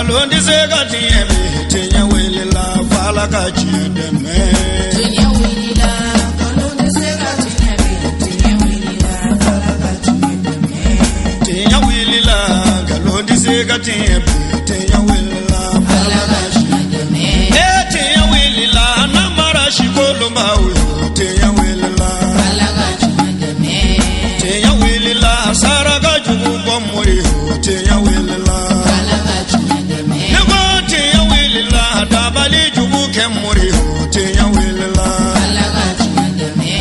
Nkalon tɛ se ka tiɲɛ bi, tiɲɛ wulila f'Ala ka tiɲɛ dɛmɛ. Tiɲɛ wulila, nkalon tɛ se ka tiɲɛ bi, tiɲɛ wulila f'Ala ka tiɲɛ dɛmɛ. Tiɲɛ wulila, nkalon tɛ se ka tiɲɛ bi, tiɲɛ wulila f'Ala ka tiɲɛ dɛmɛ. E tiɲɛ wulila, namara si kolonbaw yo, tiɲɛ wulila. Ala ka tiɲɛ dɛmɛ. Tiɲɛ wulila, saraka jugu bɔ mori yo, tiɲɛ wulila. Ala ka tiɲɛ dɛmɛ. Ne ko tiɲɛ wulila, dabali jugu kɛ mori yo, tiɲɛ wulila. Ala ka tiɲɛ dɛmɛ.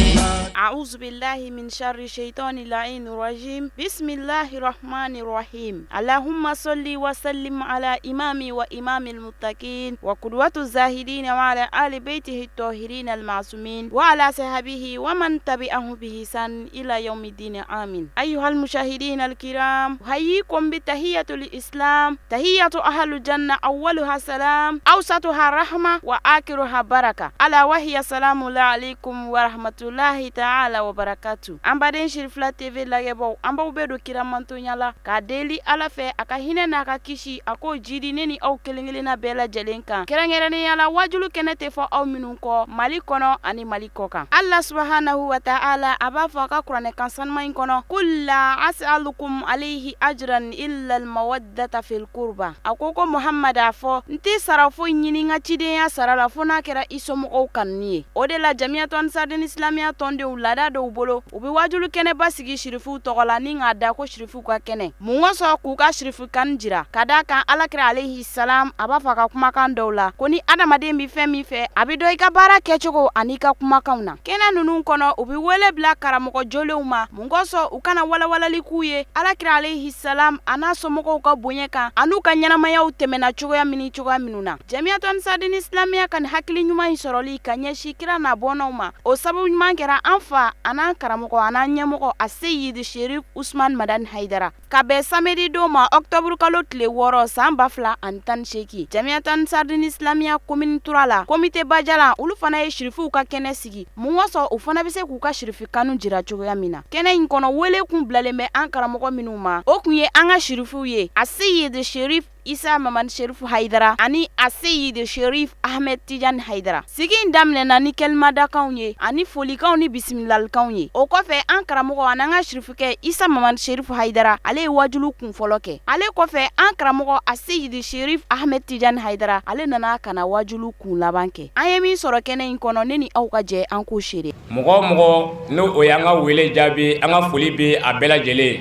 أعوذ بالله من شر الشيطان اللعين الرجيم بسم الله الرحمن الرحيم اللهم صل وسلم على إمام وإمام المتقين وقدوة الزاهدين وعلى آل بيته الطاهرين المعصومين وعلى صحبه ومن تبعه بإحسان إلى يوم الدين آمين أيها المشاهدين الكرام، أحييكم بتحية الإسلام، تحية أهل الجنة، أولها سلام، أوسطها رحمة، وآخرها بركة، ألا وهي سلام الله عليكم ورحمة الله تعالى وبركاته. An baden Sirifila TV lajɛbaw, an b'aw bɛɛ don kiramantonya la k'a deli Ala fɛ a ka hinɛ n'a ka kisi a k'o jidi ne ni aw kelen kelenna bɛɛ lajɛlen kan, kɛrɛnkɛrɛnnenya la wajulu kɛnɛ tɛ fɔ aw minnu kɔ Mali kɔnɔ ani Mali kɔ kan. Allah subhanahu wa ta'ala a b'a fɔ a ka kuranɛ kan sanuman in kɔnɔ: قل لا أسألكم عليه أجرا إلا المودة في القربى. A ko ko Muhammad a fɔ, n tɛ sara foyi ɲini n ka cidenya sara la fo n'a kɛra i somɔgɔw kanuni ye. O de la Jamiyatu Ansaridini Silamiya tɔndenw, laada dɔw bolo, u bɛ wajulu kɛnɛba sigi sirifuw tɔgɔ la ni k'a da ko sirifuw ka kɛnɛ. Mun kosɔn? K'u ka sirifu kan jira ka d'a kan Alakira alayhi salam a b'a fɔ a ka kumakan dɔw la ko ni adamaden bɛ fɛn min fɛ, a bɛ dɔn i ka baara kɛcogo ani i ka kumakanw na. Kɛnɛ ninnu kɔnɔ, u bɛ wele bila karamɔgɔ jolenw ma. Mun kosɔn? U kana walawalali k'u ye Alakira alayhi salam a n'a somɔgɔw ka bonya kan an'u ka ɲɛnamayaw tɛmɛna cogoya min cogoya minnu na. Jamiyatu Ansaridini Silamiya ka nin hakili ɲuman in sɔrɔli ka ɲɛsin kira n'a bɔnnaw ma, o sababu ɲuman kɛra an fa an'an karamɔgɔ an'an ɲɛmɔgɔ Aseyidi Sherif Usman Madani Hayidara. Ka bɛn samedi don ma, octobre kalo tile 6 san 2018, Jamiyatu Ansaridini Silamiya commune 3 la, comité Bajala, olu fana ye sirifuw ka kɛnɛ sigi. Mun kosɔn? U fana bɛ se k'u ka sirifu kanu jira cogoya min na. Kɛnɛ in kɔnɔ, wele kun bilalen bɛ an karamɔgɔ minnu ma, o kun ye an ka sirifuw ye Aseyidi Sherif Isa Mamani Sherifu Hayidara ani Aseyidi Sherif Ahmed Tijani Hayidara. Sigi in daminɛna ni kɛlimadakanw ye ani folikanw ni bisimilalikanw ye. O kɔfɛ, an karamɔgɔ ani an ka sirifukɛ Isa Mamani Sherifu Hayidara, ale ye wajulu kun fɔlɔ kɛ. Ale kɔfɛ, an karamɔgɔ Aseyidi Sherif Ahmed Tijani Hayidara, ale nana ka na wajulu kun laban kɛ. An ye min sɔrɔ kɛnɛ in kɔnɔ, ne ni aw ka jɛ an k'o seere. Mɔgɔ o mɔgɔ n'o o y'an ka wele jaabi, an ka foli bɛ a bɛɛ lajɛlen.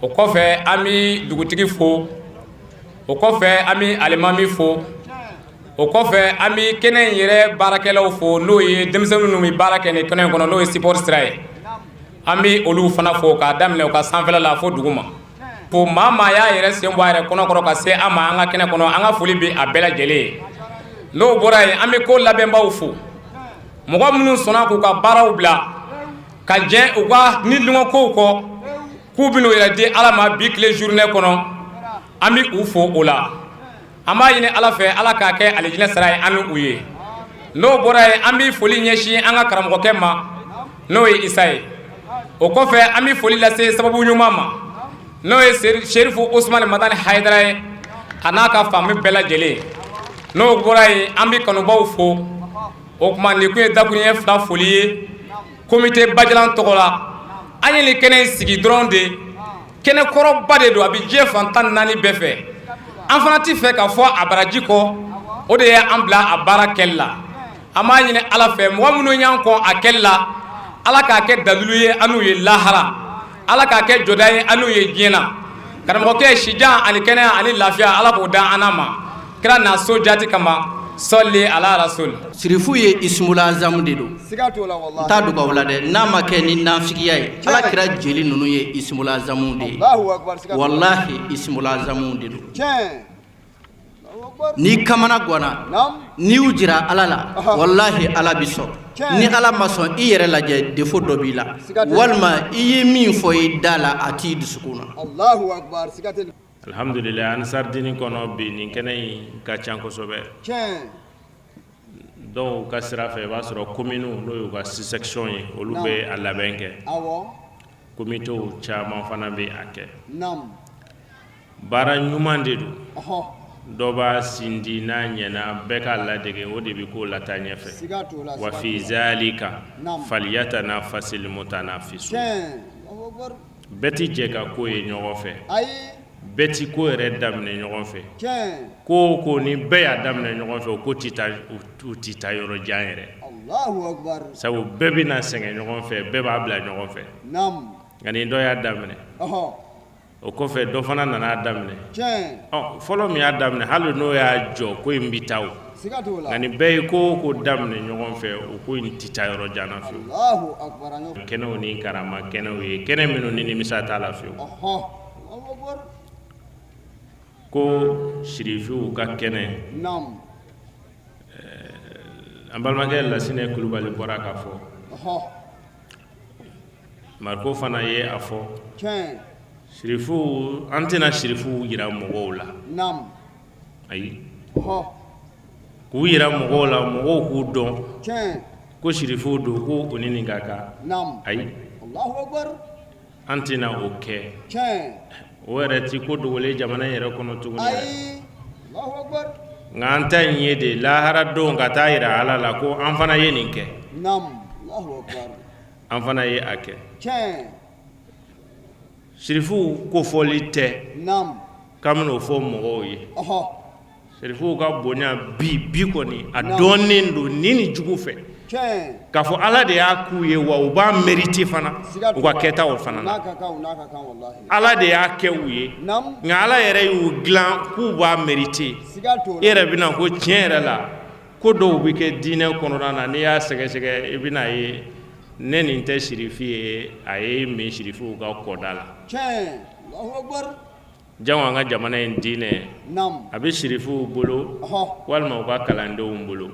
O kɔfɛ, an bɛ dugutigi fo. O kɔfɛ, an bɛ alimami fo. O kɔfɛ, an bɛ kɛnɛ in yɛrɛ baarakɛlaw fo, n'o ye denmisɛnnin minnu bɛ baara kɛ nin kɛnɛ in kɔnɔ, n'o ye support sira ye. An bɛ olu fana fo k'a daminɛ u ka sanfɛla la fo dugu ma fo. Maa maa y'a yɛrɛ sen bɔ a yɛrɛ kɔnɔkɔrɔ ka se an ma an ka kɛnɛ kɔnɔ, an ka foli bɛ a bɛɛ lajɛlen ye. N'o bɔra yen, an bɛ ko labɛnbaw fo, mɔgɔ minnu sɔnna k'u ka baaraw bila ka jɛ u ka ni kow kɔ k'u bɛn'u yɛrɛ di Ala ma bi tile journée kɔnɔ, an bɛ u fo o la. An b'a ɲini Ala fɛ, Ala k'a kɛ alijinɛ sara ye an ni u ye. N'o bɔra yen, an bɛ foli ɲɛsin an ka karamɔgɔkɛ ma, n'o ye Isa ye. O kɔfɛ, an bɛ foli lase sababu ɲuman ma, n'o ye Serifu Usumani Madani Hayidara ye, a n'a ka faamu bɛɛ lajɛlen. N'o bɔra yen, an bɛ kanubaw fo. O tuma, nin kun ye dakuruɲɛ fila foli ye comité Bajalan tɔgɔ la. An ye nin kɛnɛ in sigi dɔrɔn de, kɛnɛ kɔrɔba de don, a bɛ diɲɛ fan 14 bɛɛ fɛ. An fana tɛ fɛ ka fɔ a baraji kɔ, o de ye an bila a baara kɛli la. An b'a ɲini Ala fɛ, mɔgɔ minnu y'an kɔn a kɛli la, Ala k'a kɛ dalilu ye an n'u ye lahara, Ala k'a kɛ jɔda ye an n'u ye diɲɛ na. Karamɔgɔkɛ, sijan ani kɛnɛya ani lafiya, Ala k'o da an n'a ma kira n'a so jati kama. Sɔli ala rasul. Sirifu ye ismulazamu de don, n t'a dogo aw la dɛ, n'a ma kɛ ni nafigiya ye. Ala kira jeli ninnu ye ismulazamu de ye, walahi, ismulazamu de don. N'i kamana ganna, n'i y'u jira Ala la, walahi, Ala bi sɔn. Ni Ala ma sɔn, i yɛrɛ lajɛ, défaut dɔ b'i la, walima i ye min fɔ i da la, a t'i dusukun na. Alhamdulillah, Ansardini kɔnɔ bi, nin kɛnɛ in ka ca kosɛbɛ. Dɔw ka sira fɛ, i b'a sɔrɔ commune, n'o y'u ka section ye, olu bɛ a labɛn kɛ, comitéw caman fana bɛ a kɛ. Baara ɲuman de don, dɔ b'a sindi n'a ɲɛna, bɛɛ k'a ladege, o de bɛ ko lataa ɲɛfɛ. Wa fi zalika falyatanafasil mutanafisun. Bɛɛ tɛ jɛ ka ko ye ɲɔgɔn fɛ, bɛɛ tɛ ko yɛrɛ daminɛ ɲɔgɔn fɛ. Ko o ko ni bɛɛ y'a daminɛ ɲɔgɔn fɛ, o ko tɛ taa, u tɛ taa yɔrɔ jan yɛrɛ, sabu bɛɛ bɛna sɛgɛn ɲɔgɔn fɛ, bɛɛ b'a bila ɲɔgɔn fɛ. Nka ni dɔ y'a daminɛ, o kɔfɛ dɔ fana nana a daminɛ, fɔlɔ min y'a daminɛ, hali n'o y'a jɔ, ko in bɛ taa. O nka ni bɛɛ ye ko o ko daminɛ ɲɔgɔn fɛ, o ko in tɛ taa yɔrɔ jan na fiyewu. Kɛnɛw ni karama kɛnɛw ye kɛnɛ minnu ni nimisa t'a la fiyewu. Ko sirifiw ka kɛnɛ, an balimakɛ Lasinɛ Kulubali bɔra k'a fɔ, Mariko fana ye a fɔ, sirifuw, an tɛna sirifuw jira mɔgɔw la, ayi, k'u jira mɔgɔw la, mɔgɔw k'u dɔn ko sirifuw don, ko u ni nin ka kan, ayi, an tɛna o kɛ. O yɛrɛ ti ko dogolen jamana yɛrɛ kɔnɔ tuguni. Nka an ta in ye de lahara don ka taa jira Ala la ko an fana ye nin kɛ, an fana ye a kɛ. Sirifuw kofɔli tɛ k'an bɛn'o fɔ mɔgɔw ye. Sirifuw ka bonya bi bi kɔni, a dɔnnen don ni ni jugu fɛ k'a fɔ Ala de y'a k'u ye, wa u b'a mérité fana u ka kɛta o fana na. Ala de y'a kɛ u ye, nka Ala yɛrɛ y'u dilan k'u b'a mérité. I yɛrɛ bɛna ko tiɲɛ yɛrɛ la, ko dɔw bɛ kɛ diinɛ kɔnɔna na, n'i y'a sɛgɛsɛgɛ, i bɛna ye ne nin tɛ sirifi ye, a ye min sirifiw ka kɔda la. Jango an ka jamana in diinɛ, a bɛ sirifuw bolo walima u ka kalandenw bolo,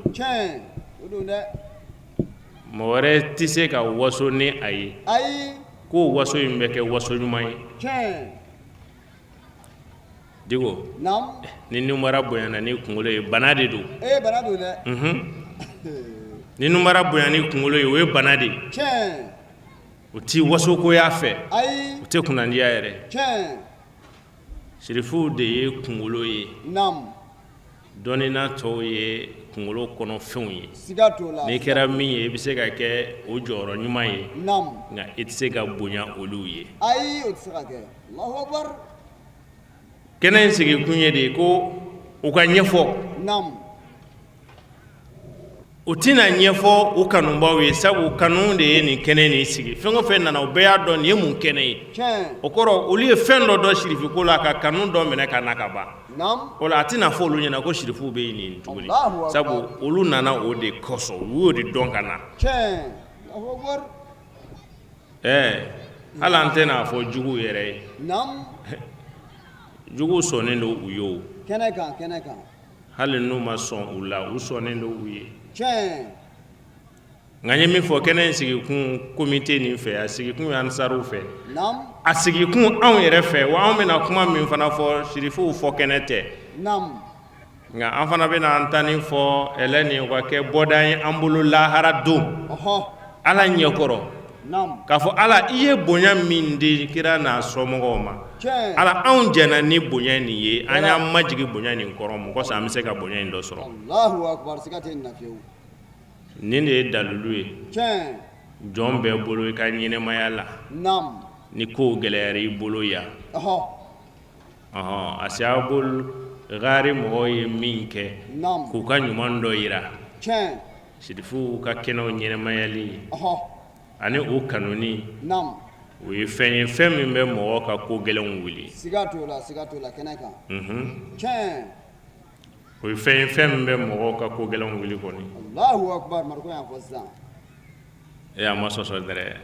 mɔgɔ wɛrɛ tɛ se ka waso ni a ye ko waso in bɛ kɛ waso ɲuman ye. Diko, ni nunbara bonyana ni kunkolo ye, bana de don. Ni nunbara bonyana ni kunkolo ye, o ye bana de ye. U tɛ wasokoya fɛ, u tɛ kunnandiya yɛrɛ. Sirifuw de ye kunkolo ye, dɔnnina tɔw ye kunkolo kɔnɔfɛnw ye. N'i kɛra min ye, i bɛ se ka kɛ o jɔyɔrɔ ɲuman ye, nka i tɛ se ka bonya olu ye. Kɛnɛ in sigikun ye de ye ko u ka ɲɛfɔ. U tɛna ɲɛfɔ u kanubaw ye, sabu kanu de ye nin kɛnɛ nin sigi. Fɛn o fɛn nana, u bɛɛ y'a dɔn nin ye mun kɛnɛ ye. O kɔrɔ, olu ye fɛn dɔ dɔn sirifiko la ka kanu dɔ minɛ ka na ka ban. O la, a tɛna fɔ olu ɲɛna ko sirifuw bɛ yen nin tuguni, sabu olu nana o de kosɔn, u y'o de dɔn ka na. Ɛɛ, hali an tɛna a fɔ juguw yɛrɛ ye, juguw sɔnnen don u ye o. Hali n'u ma sɔn u la, u sɔnnen don u ye. Nka n ye min fɔ kɛnɛ in sigikun komite nin fɛ, a sigikun ye ansariw fɛ, a sigikun anw yɛrɛ fɛ, wa anw bɛna kuma min fana fɔ, sirifuw fɔ kɛnɛ tɛ, nka an fana bɛna an ta nin fɔ ɛlɛ nin, o ka kɛ bɔda ye an bolo lahara don Ala ɲɛkɔrɔ, k'a fɔ Ala, i ye bonya min di kira n'a somɔgɔw ma, Ala, anw jɛnna ni bonya nin ye, an y'an majigin bonya nin kɔrɔ, mɔgɔ sa an bɛ se ka bonya in dɔ sɔrɔ. Nin de ye dalilu ye jɔn bɛɛ bolo i ka ɲɛnamaya la, ni kow gɛlɛyara i bolo yan. Ɔhɔn, ashabul ghari mɔgɔw ye min kɛ k'u ka ɲuman dɔ jira, sirifuw ka kɛnɛw ɲɛnamayali ani u kanuni, o ye fɛn ye, fɛn min bɛ mɔgɔ ka ko gɛlɛnw wuli. O ye fɛn ye, fɛn min bɛ mɔgɔw ka ko gɛlɛnw wuli kɔni. Ee, a ma sɔsɔ dɛrɛ,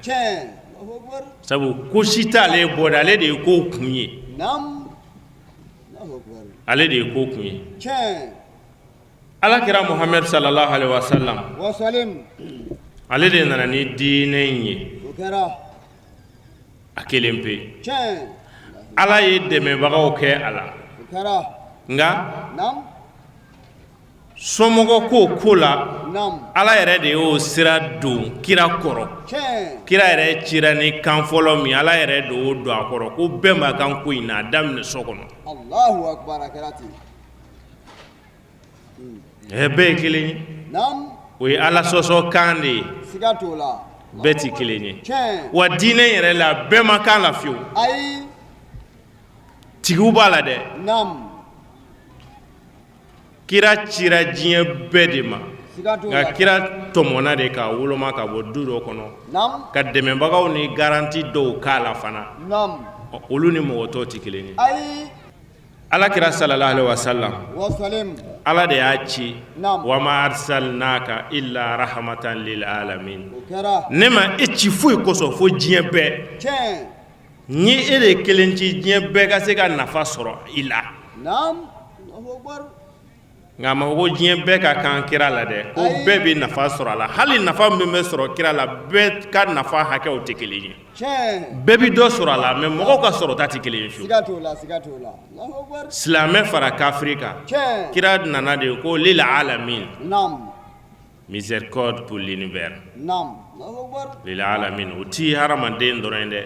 sabu ko si t'ale bɔda, ale de ye ko kun ye, ale de ye ko kun ye. Ala kira Muhamadu sallallahu alaihi wasallam, ale de nana ni diinɛ in ye a kelen pe. Ala ye dɛmɛbagaw kɛ a la, nka Somɔgɔ ko ko la, Ala yɛrɛ de y'o sira don kira kɔrɔ. Kira yɛrɛ cira ni kan fɔlɔ min, Ala yɛrɛ de y'o don a kɔrɔ ko bɛɛ ma kan ko in na, a daminɛ so kɔnɔ. Bɛɛ ye kelen ye, o ye Ala sɔsɔ kan de ye, bɛɛ tɛ kelen ye. Wa diinɛ yɛrɛ la, bɛɛ ma kan la fiyewu, tigiw b'a la dɛ. Kira cira diɲɛ bɛɛ de ma, nka kira tɔmɔna de k'a woloma ka bɔ du dɔ kɔnɔ, ka dɛmɛbagaw ni garanti dɔw k'a la fana, olu ni mɔgɔ tɔw tɛ kelen ye. Ala kira sallallahu alaihi wasallam, Ala de y'a ci, wa ma arsalnaka illa rahmatan lil alamin, ne ma e ci foyi kosɔn fo diɲɛ bɛɛ. N ye e de kelen ci diɲɛ bɛɛ ka se ka nafa sɔrɔ i la. Nka a ma fɔ ko diɲɛ bɛɛ ka kan kira la dɛ, ko bɛɛ bɛ nafa sɔrɔ a la. Hali nafa min bɛ sɔrɔ kira la, bɛɛ ka nafa hakɛw tɛ kelen ye. Bɛɛ bɛ dɔ sɔrɔ a la, mais mɔgɔw ka sɔrɔta tɛ kelen ye fiyewu. Silamɛ fara kafiri kan, kira nana de ko lil alamin, miséricorde pour l'univers. Lil alamin, o tɛ hadamaden dɔrɔn ye dɛ,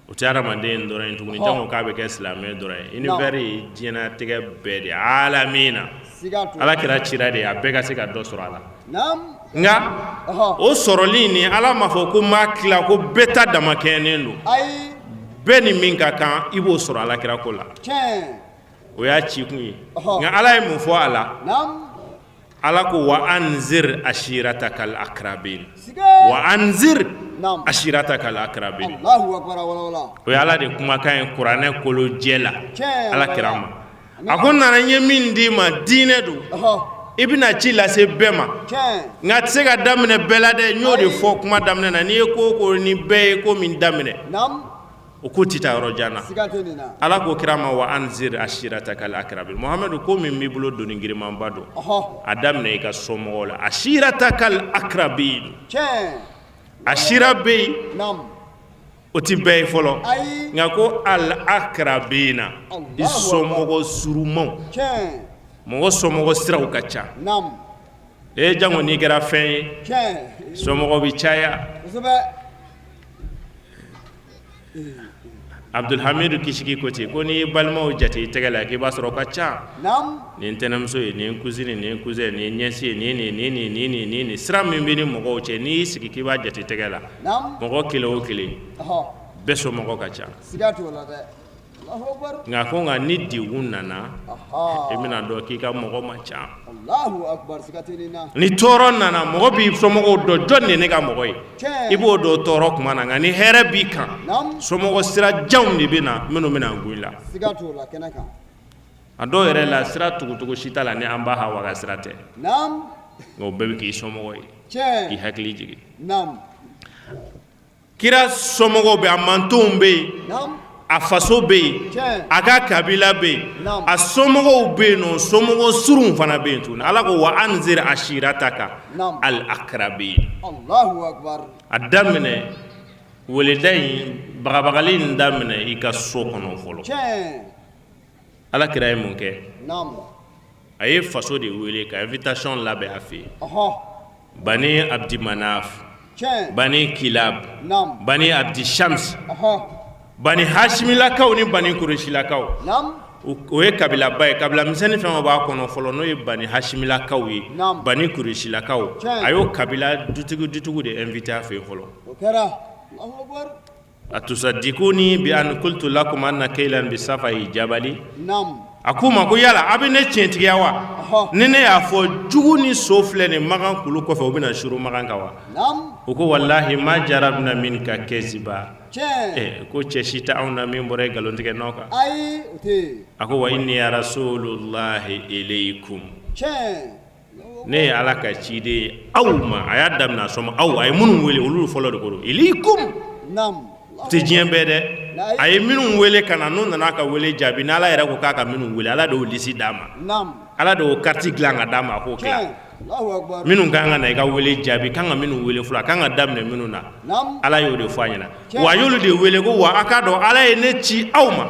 o tɛ hadamaden dɔrɔn ye tuguni, jango k'a bɛ kɛ silamɛ dɔrɔn ye. Univers ye diɲɛnatigɛ bɛɛ de ye, alamina. Ala kira cira de a bɛɛ ka se ka dɔ sɔrɔ a la. Nka o sɔrɔli ni Ala m'a fɔ ko n b'a tila ko bɛɛ ta damakɛɲɛnen don. Bɛɛ ni min ka kan, i b'o sɔrɔ Ala kira ko la. O y'a cikun ye. Nka Ala ye mun fɔ a la? Ala ko wa anzir ashiratakal akrabin, wa anzir ashiratakal akrabin. O ye Ala de kumakan ye kuranɛ kolojɛ la Ala kira ma. A ko n nana, n ye min d'i ma, diinɛ don, i bɛna ci lase bɛɛ ma, nka a tɛ se ka daminɛ bɛɛ la dɛ. N y'o de fɔ kuma daminɛ na, n'i ye ko o ko ni bɛɛ ye ko min daminɛ, o ko tɛ taa yɔrɔ jan na. Ala ko kira ma wa anzir ashiratakal akrabin, Muhamadu, ko min b'i bolo doni girinmanba don, a daminɛ i ka somɔgɔw la. Ashiratakal akrabin, ashira bɛ yen, o tɛ bɛɛ ye fɔlɔ, nka ko al akrabina, i somɔgɔ surumanw. Mɔgɔ somɔgɔ siraw ka ca e, jango n'i kɛra fɛn ye, somɔgɔ bɛ caya. Abdulhamidu Kisiki ko ten ko n'i ye balimaw jate i tɛgɛ la, k'i b'a sɔrɔ ka ca. Nin tɛnɛmuso ye, nin cousine, nin cousin, nin nièce ye, nin nin nin nin nin nin nin sira min bɛ ni mɔgɔw cɛ, n'i y'i sigi k'i b'a jate tɛgɛ la, mɔgɔ kelen o kelen bɛɛ somɔgɔ ka ca. Nka ko nka ni degun nana, i bɛna dɔn k'i ka mɔgɔ man ca. Ni tɔɔrɔ nana, mɔgɔ b'i somɔgɔw dɔn, jɔn de ne ka mɔgɔ ye, i b'o dɔn tɔɔrɔ tuma na. Nka ni hɛrɛ b'i kan, somɔgɔ sira janw de bɛ na minnu bɛna gun i la. A dɔw yɛrɛ la, sira tugutugu si t'a la ni an ba Hawa ka sira tɛ, nka o bɛɛ bɛ k'i somɔgɔ ye, k'i hakili jigin. Kira somɔgɔw bɛ, a mantonw bɛ yen, a faso bɛ yen, a ka kabila bɛ yen, a somɔgɔw bɛ yen nɔ, somɔgɔ surunw fana bɛ yen tuguni. Ala ko wa anzir ashirataka al akrabin. A daminɛ weleda in, bagabagali in daminɛ i ka so kɔnɔ fɔlɔ. Ala kira ye mun kɛ? A ye faso de wele ka invitation labɛn a fɛ yen. Bani Abdi Manaf, Bani Kilab, Bani Abdi Shams, Bani Hashimilakaw ni Bani Kuresilakaw. O ye kabilaba ye, kabila misɛnnin fɛn o b'a kɔnɔ fɔlɔ, n'o ye Bani Hashimilakaw ye, Bani Kuresilakaw. A y'o kabila dutigi dutigiw de invité a fɛ yen fɔlɔ. Atusadikuni bi an kultu lakum anna kaylan bi safahi jabali. A k'u ma ko yala a bɛ ne tiɲɛtigiya wa, ni ne y'a fɔ jugu ni so filɛ nin Makan kulu kɔfɛ, u bɛna suuru Makan kan wa? U ko walahi ma jarabna minka kaziba, ko cɛ si tɛ anw na min bɔra e nkalontigɛ nɔ kan. A ko wa inni rasulullahi ilaykum, ne ye Ala ka ciden ye aw ma. A y'a daminɛ sɔma aw, a ye minnu wele olu fɔlɔ de ko don ilaykum, tɛ diɲɛ bɛɛ dɛ. A ye minnu wele ka na, n'u nana ka wele jaabi, n'Ala yɛrɛ ko k'a ka minnu wele, Ala de y'o lisi d'a ma, Ala de y'o kariti dilan ka d'a ma, a k'o tila minnu ka kan ka na i ka wele jaabi, kan ka minnu wele fɔlɔ, a kan ka daminɛ minnu na, Ala y'o de fɔ a ɲɛna. Wa a y'olu de wele ko wa a k'a dɔn Ala ye ne ci aw ma.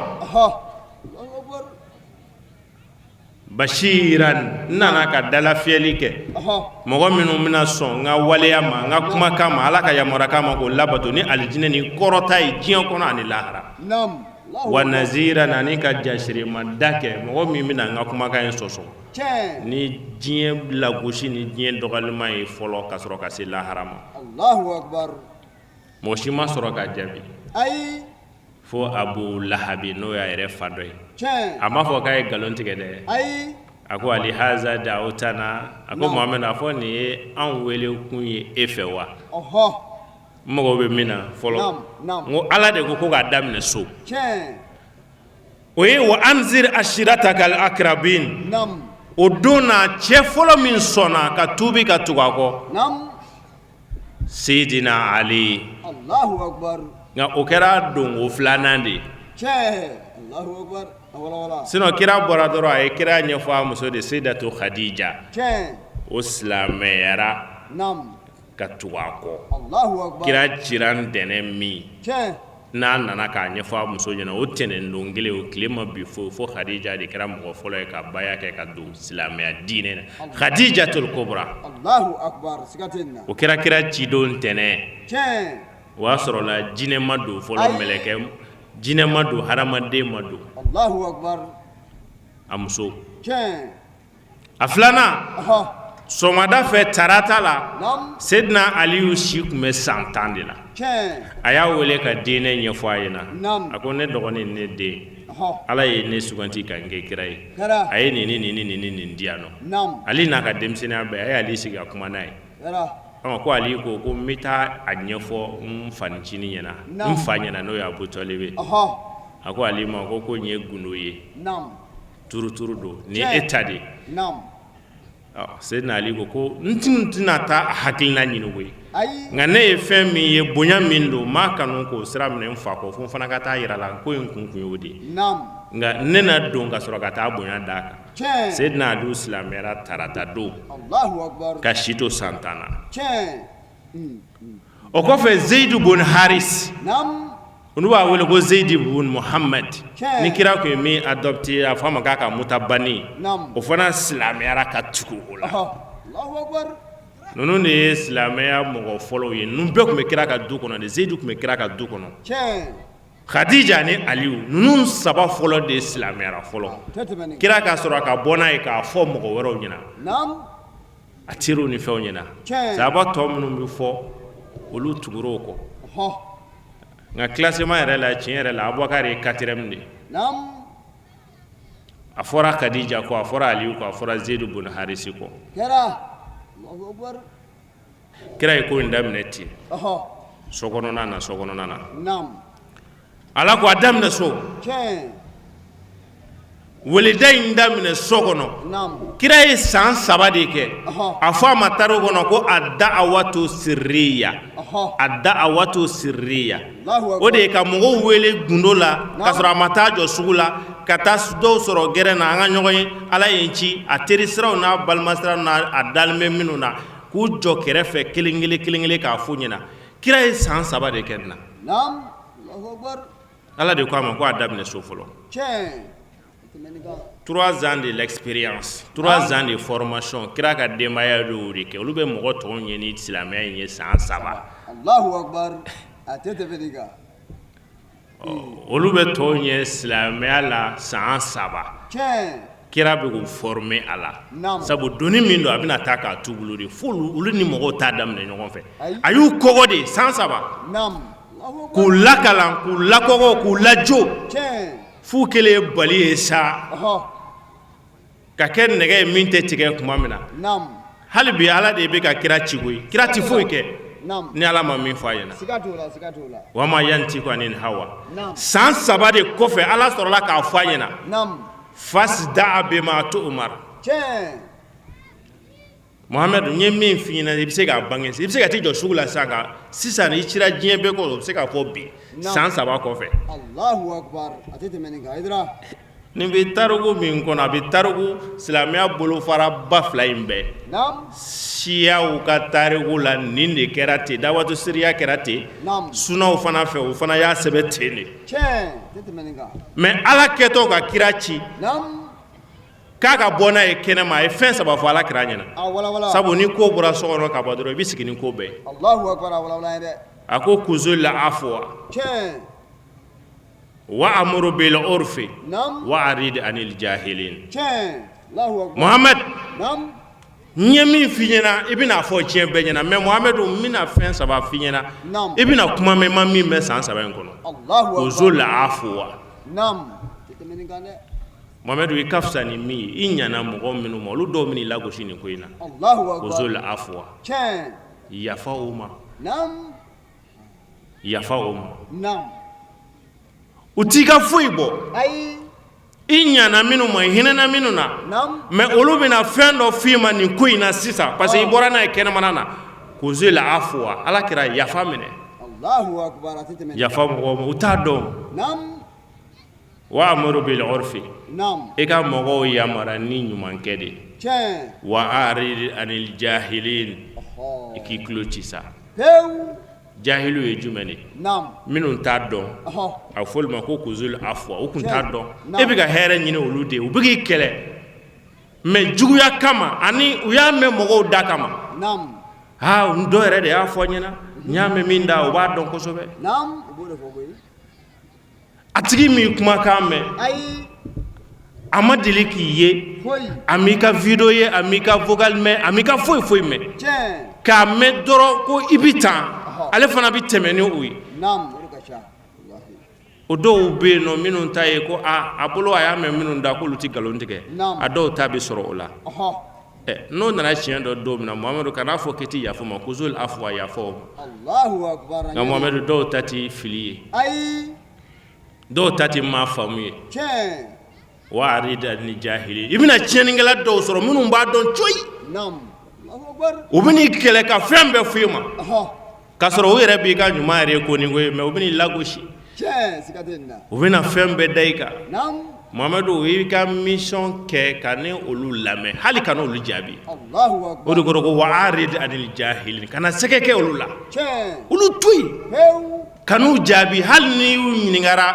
Bashiran n nana ka dalafiyɛli kɛ mɔgɔ minnu bɛna sɔn n ka waleya ma n ka kumakan ma ala ka yamarukan ma k'o labato ni alijinɛ ni kɔrɔta ye diɲɛ kɔnɔ ani lahara wa naziran ani ka jasirimada kɛ mɔgɔ min bɛna n ka kumakan in sɔsɔ ni diɲɛ lagosi ni diɲɛ dɔgɔyalima ye fɔlɔ ka sɔrɔ ka se lahara ma mɔgɔ si ma sɔrɔ ka jaabi ayi fo abu lahabi n'o y'a yɛrɛ fa dɔ ye a m'a fɔ k'a ye nkalon tigɛ dɛ ayi a ko alihaza dawutana a ko muhamadu a fɔ nin ye anw wele kun ye e fɛ wa n mago bɛ min na fɔlɔ n ko ala de ko ko k'a daminɛ so o ye wa anzir ashiratakal akrabin o don na cɛ fɔlɔ min sɔnna ka tuubi ka tugu a kɔ Seyidina Ali nka o kɛra donko filanan de ye sinon kira bɔra dɔrɔn a ye kira ɲɛfɔ a muso de Seyidatu Khadija o silamɛyara ka tugu a kɔ kira cira ntɛnɛn min n'a nana k'a ɲɛfɔ a muso ɲɛna o tɛnɛndon kelen o tile ma bin fo fo Khadija de kɛra mɔgɔ fɔlɔ ye ka baya kɛ ka don silamɛya diinɛ na Khadijatul Kubra o kɛra kira cidon ntɛnɛn o y'a sɔrɔ la jinɛ ma don fɔlɔ mɛlɛkɛ jinɛ ma don hadamaden ma don a muso a filanan sɔgɔmada fɛ tarata la Seyidina Aliyu si tun bɛ san 10 de la a y'a wele ka diinɛ ɲɛfɔ a ɲɛna a ko ne dɔgɔnin ne den ala ye ne suganti ka n kɛ kira ye a ye nin ni nin ni nin nin di yan nɔ Ali n'a ka denmisɛnninya bɛɛ a ye Ali sigi ka kuma n'a ye ko Ali ko ko n bɛ taa a ɲɛfɔ n fancinin ɲɛna n fa ɲɛna n'o ye Abu Talibi a ko Ali ma ko nin ye gundo ye turuturu don nin ye e ta de ye Seyidina Ali ko ko n tɛna taa a hakilina ɲini koyi nka ne ye fɛn min ye bonya min don n m'a kanu k'o sira minɛ n fa kɔ fo n fana ka taa yira la ko in kun kun y'o de ye nka ne na don ka sɔrɔ ka taa bonya d'a kan Seyidina Ali silamɛyara tarata don ka si to san 10 na o kɔfɛ Zeyidu bun Haris olu b'a wele ko Zeyidi bun Muhamad ni kira tun ye min adopté a fɔ a ma k'a ka mutabani o fana silamɛyara ka tugu o la ninnu de ye silamɛya mɔgɔ fɔlɔw ye ninnu bɛɛ tun bɛ kira ka du kɔnɔ de Zeyidu tun bɛ kira ka du kɔnɔ Khadija ni Aliyu ninnu saba fɔlɔ de silamɛyara fɔlɔ kira ka sɔrɔ ka bɔ n'a ye k'a fɔ mɔgɔ wɛrɛw ɲɛna a teriw ni fɛnw ɲɛna sahaba tɔ minnu bɛ fɔ olu tugura o kɔ nka classement yɛrɛ la tiɲɛ yɛrɛ la Abubakar ye quatrième de ye a fɔra Kadija kɔ a fɔra Aliyu kɔ a fɔra Zeyidu bun Harisi kɔ kira ye ko in daminɛ ten so kɔnɔna na so kɔnɔna na Ala ko a daminɛ so weleda in daminɛ so kɔnɔ kira ye san 3 de kɛ a fɔ a ma tariku kɔnɔ ko a da'awatu sirriya a da'awatu sirriya o de ye ka mɔgɔw wele gundo la ka sɔrɔ a ma taa jɔ sugu la ka taa dɔw sɔrɔ gɛrɛn na an ka ɲɔgɔn ye ala ye n ci a teri siraw n'a balima siraw n'a a dalen bɛ minnu na k'u jɔ kɛrɛfɛ kelen kelen kelen kelen k'a f'u ɲɛna kira ye san 3 de kɛ nin na ala de ko a ma ko a daminɛ so fɔlɔ 3 ans de l'expérience 3 ans de formation kira ka denbaya de y'o de kɛ olu bɛ mɔgɔ tɔw ɲɛ ni silamɛya in ye san 3 olu bɛ tɔw ɲɛ silamɛya la san 3 kira bɛ k'u former a la sabu doni min don a bɛna taa k'a t'u bolo de fo olu ni mɔgɔw t'a daminɛ ɲɔgɔn fɛ a y'u kɔgɔ de san 3 k'u lakalan k'u lakɔgɔ k'u lajo f'u kɛlen ye bali ye sa ka kɛ nɛgɛ ye min tɛ tigɛ tuma min na hali bi ala de bɛ ka kira ci koyi kira tɛ foyi kɛ ni ala ma min fɔ a ɲɛna wa ma yantiku anil hawa san 3 de kɔfɛ ala sɔrɔla k'a fɔ a ɲɛna fasda bima tu'mar Mohamɛd n ye min f'i ɲɛna i bɛ se k'a bange i bɛ se ka t'i jɔ sugu la sisan ka sisan i cira diɲɛ bɛɛ kɔ o bɛ se k'a fɔ bi san 3 kɔfɛ nin bɛ tariku min kɔnɔ a bɛ tariku silamɛya bolofara ba fila in bɛɛ siyaw ka tariku la nin de kɛra ten dawatu siriya kɛra ten sunaw fana fɛ o fana y'a sɛbɛn ten de mais ala kɛtɔ ka kira ci. K'a ka bɔ n'a ye kɛnɛma, a ye fɛn saba fɔ ala kira ɲɛna. Sabu ni ko bɔra so kɔnɔ ka bɔ dɔrɔn, i bɛ sigi ni ko bɛɛ ye. A ko kuzil afwa wa amuru bil urfi wa arid anil jahilin. Muhamɛd, n ye min f'i ɲɛna, i bɛna fɔ diɲɛ bɛɛ ɲɛna. Mais Muhamɛd, n bɛna fɛn saba f'i ɲɛna, i bɛna kuma mɛn, ma min mɛn san 3 in kɔnɔ. Kuzil afwa. Muhamɛd, i ka fisa ni min ye, i ɲana mɔgɔ minnu ma, olu dɔw bɛn'i lagosi nin ko in na. Kuzil afwa, yafa o ma, yafa o ma. U t'i ka foyi bɔ, i ɲana minnu ma, i hinɛna minnu na, mais olu bɛna fɛn dɔ f'i ma nin ko in na sisan, parce que i bɔra n'a ye kɛnɛmana na. Kuzil afwa, ala kira, yafa minɛ, yafa mɔgɔw ma, u t'a dɔn. Wa amuru bil urfi, i ka mɔgɔw yamara ni ɲumankɛ de. Wa arid anil jahilin, i k'i tulo ci sa. Jahiliw ye jumɛn de? Minnu t'a dɔn, a fɔ olu ma ko kuzil afwa, u tun t'a dɔn. E bɛ ka hɛrɛ ɲini olu de ye, u bɛ k'i kɛlɛ, mais juguya kama, ani u y'a mɛn mɔgɔw da kama. Aa, dɔw yɛrɛ de y'a fɔ n ɲɛna, n y'a mɛn min da, o b'a dɔn kosɛbɛ. A tigi m'i kumakan mɛn, a ma deli k'i ye, a m'i ka video ye, a m'i ka vocal mɛn, a m'i ka foyi foyi mɛn. K'a mɛn dɔrɔn ko i bɛ tan, ale fana bɛ tɛmɛ ni o ye. O dɔw bɛ yen nɔ, minnu ta ye ko a bolo, a y'a mɛn minnu da k'olu tɛ nkalon tigɛ, a dɔw ta bɛ sɔrɔ o la. N'o nana tiɲɛ dɔn don min na, Muhamadu, kan'a fɔ k'i tɛ yafa ma. Kuzil afwa, yafa o ma. Nka Muhamadu, dɔw ta tɛ fili ye, dɔw ta tɛ maa faamu ye. Wa arid anil jahili, i bɛna tiɲɛnikɛla dɔw sɔrɔ minnu b'a dɔn coyi, u bɛn'i kɛlɛ ka fɛn bɛɛ f'i ma, k'a sɔrɔ u yɛrɛ b'i ka ɲuman yɛrɛ ko ni ko ye, mais u bɛn'i lagosi, u bɛna fɛn bɛɛ da i kan. Muhamadu, i ka mission kɛ, kana olu lamɛn, hali kana olu jaabi. O de kɔrɔ ko wa arid anil jahili, kana sɛgɛ kɛ olu la, olu to yen, kan'u jaabi. Hali n'i y'u ɲininkara,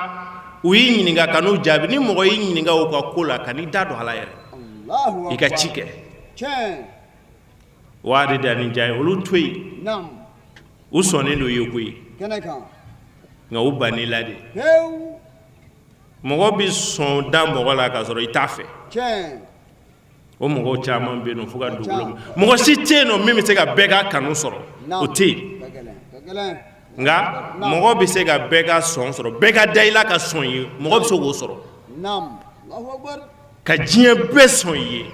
u y'i ɲininka, kan'u jaabi. Ni mɔgɔ y'i ɲininka u ka ko la, kan'i da don a la yɛrɛ, i ka ci kɛ. Wa arid anil jahili, olu to yen, u sɔnnen don i ye koyi, nka u bann'i la de. Mɔgɔ bɛ sɔn da mɔgɔ la k'a sɔrɔ i t'a fɛ. O mɔgɔw caman bɛ yen fo ka dugukolo. Mɔgɔ si tɛ yen nɔ min bɛ se ka bɛɛ ka kanu sɔrɔ, o tɛ yen. Nka mɔgɔ bɛ se ka bɛɛ ka sɔn sɔrɔ, bɛɛ ka da i la ka sɔn i ye, mɔgɔ bɛ se k'o sɔrɔ, ka diɲɛ bɛɛ sɔn i ye,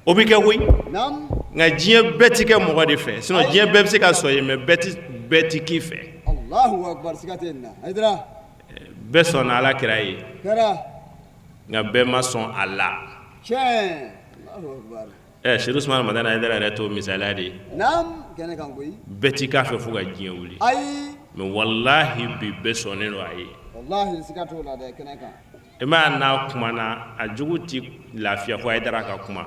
o bɛ kɛ koyi. Nka diɲɛ bɛɛ tɛ kɛ mɔgɔ de fɛ, sinon diɲɛ bɛɛ bɛ se ka sɔn i ye, mais bɛɛ tɛ k'i fɛ. Bɛɛ sɔnna ala kira ye, nka bɛɛ ma sɔn a la. Ɛ Serifu Usumani Madani Hayidara yɛrɛ t'o misaliya de ye. Bɛɛ ti k'a fɛ fo ka diɲɛ wuli, mais walahi bi bɛɛ sɔnnen don a ye. I m'a n'a kumana, a jugu tɛ lafiya fo Hayidara ka kuma.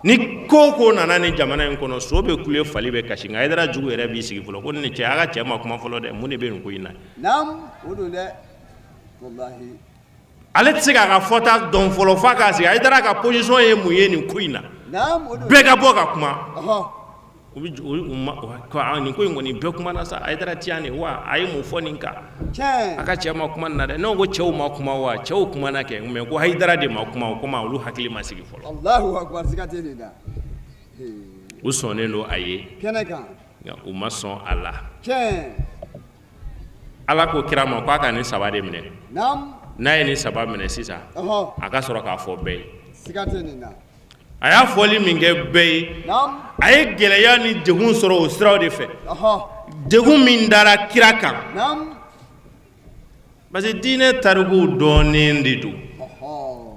Ni ko ko nana ni jamana in kɔnɔ, so bɛ kule, fali bɛ kasi, nka Hayidara jugu yɛrɛ b'i sigi fɔlɔ ko ni cɛ, a ka cɛ ma kuma fɔlɔ dɛ, mun de bɛ nin ko in na? Ale tɛ se k'a ka fɔta dɔn fɔlɔ f'a k'a sigi Hayidara ka position ye mun ye nin ko in na. Bɛɛ ka bɔ ka kuma. U bɛ nin ko in kɔni, bɛɛ kumana sa, Hayidara ti yan de wa? A ye mun fɔ nin kan? A ka cɛ ma kuma nin na dɛ. Ne ko cɛw ma kuma wa? Cɛw kumana kɛ, mais ko Hayidara de ma kuma, o komi olu hakili ma sigi fɔlɔ. U sɔnnen don a ye, nka u ma sɔn a la. Ala ko kira ma k'a ka nin saba de minɛ. N'a ye nin saba minɛ sisan, a ka sɔrɔ k'a fɔ bɛɛ ye. A y'a fɔli min kɛ bɛɛ ye, a ye gɛlɛya ni degun sɔrɔ o siraw de fɛ, degun min dara kira kan, parce que diinɛ tarikuw dɔnnen de don.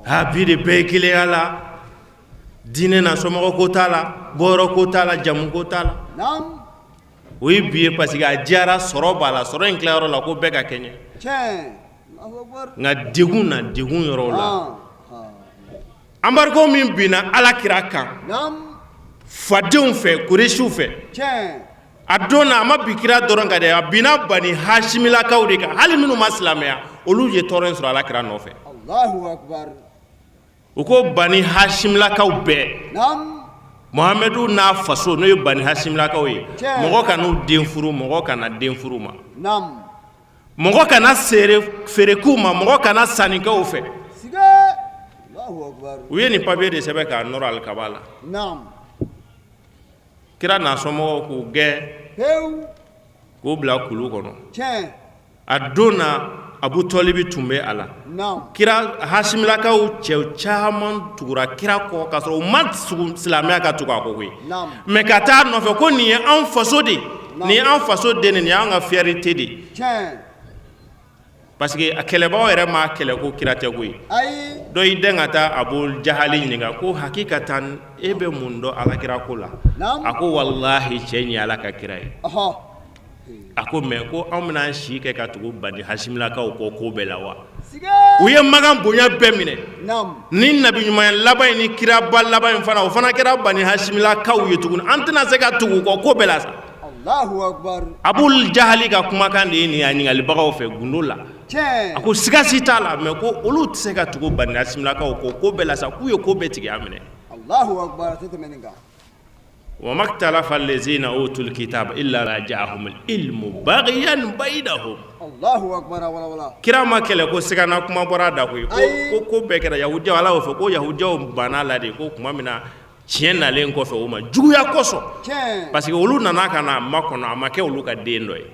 A bi de bɛɛ ye kelenya la diinɛ na, somɔgɔ ko t'a la, bɔyɔrɔ ko t'a la, jamu ko t'a la. O ye bi ye, parce que a diyara, sɔrɔ b'a la, sɔrɔ in tilayɔrɔ la ko bɛɛ ka kɛɲɛ. Nka degun na, degun yɔrɔ la, embargo min binna ala kira kan fadenw fɛ, Kuresiw fɛ, a don na, a ma bin kira dɔrɔn kan dɛ, a binna Bani Hasimilakaw de kan. Hali minnu ma silamɛya, olu ye tɔɔrɔ in sɔrɔ ala kira nɔfɛ. U ko Bani Hasimilakaw bɛɛ, Mohamɛdu n'a faso n'o ye Bani Hasimilakaw ye, mɔgɔ kan'u den furu, mɔgɔ kana den furu ma, mɔgɔ kana feere k'u ma, mɔgɔ kana sanni kɛ u fɛ. U ye nin papiye de sɛbɛn k'a nɔrɔ alikaba la. Kira n'a somɔgɔw k'u gɛn k'u bila kulu kɔnɔ. A don na Abu Tɔlibi tun bɛ a la. Kira Hasimilakaw cɛ caman tugura kira kɔ k'a sɔrɔ u ma silamɛya ka tugu a kɔ koyi, mais ka taa nɔfɛ ko nin ye an faso de ye, nin ye an faso den de ye, nin y'an ka fierté de ye. Parce que a kɛlɛbagaw yɛrɛ m'a kɛlɛ ko kira tɛ koyi. Dɔ y'i dɛn ka taa Abu Jahali ɲininka ko hakikatan e bɛ mun dɔn alakira ko la? A ko walahi cɛ in ye Ala ka kira ye. A ko mais ko anw bɛna an si kɛ ka tugu Bani Hasimilakaw kɔ ko bɛɛ la wa? U ye Makan bonya bɛɛ minɛ. Ni nabi ɲumanya laban in ni kiraba laban in fana, o fana kɛra Bani Hasimilakaw ye tuguni. An tɛna se ka tugu u kɔ ko bɛɛ la sa. Abu Jahali ka kumakan de ye nin a ɲininkalibagaw fɛ gundo la. A ko siga si t'a la, mais ko olu tɛ se ka tugu Bani Hasimilakaw kɔ ko bɛɛ la sa, k'u ye ko bɛɛ tigiya minɛ. Wa makhtalafa allazina utul kitaba illa ja'ahumul ilmu baghyan bainahum. Kira ma kɛlɛ ko sigana kuma bɔra a da koyi. Ko ko bɛɛ kɛra yahudiyaw, Ala y'o fɔ ko yahudiyaw banna la de ko tuma min na tiɲɛ nalen kɔfɛ o ma juguya kosɔn, parce que olu nana ka na makɔnɔ, a ma kɛ olu ka den dɔ ye.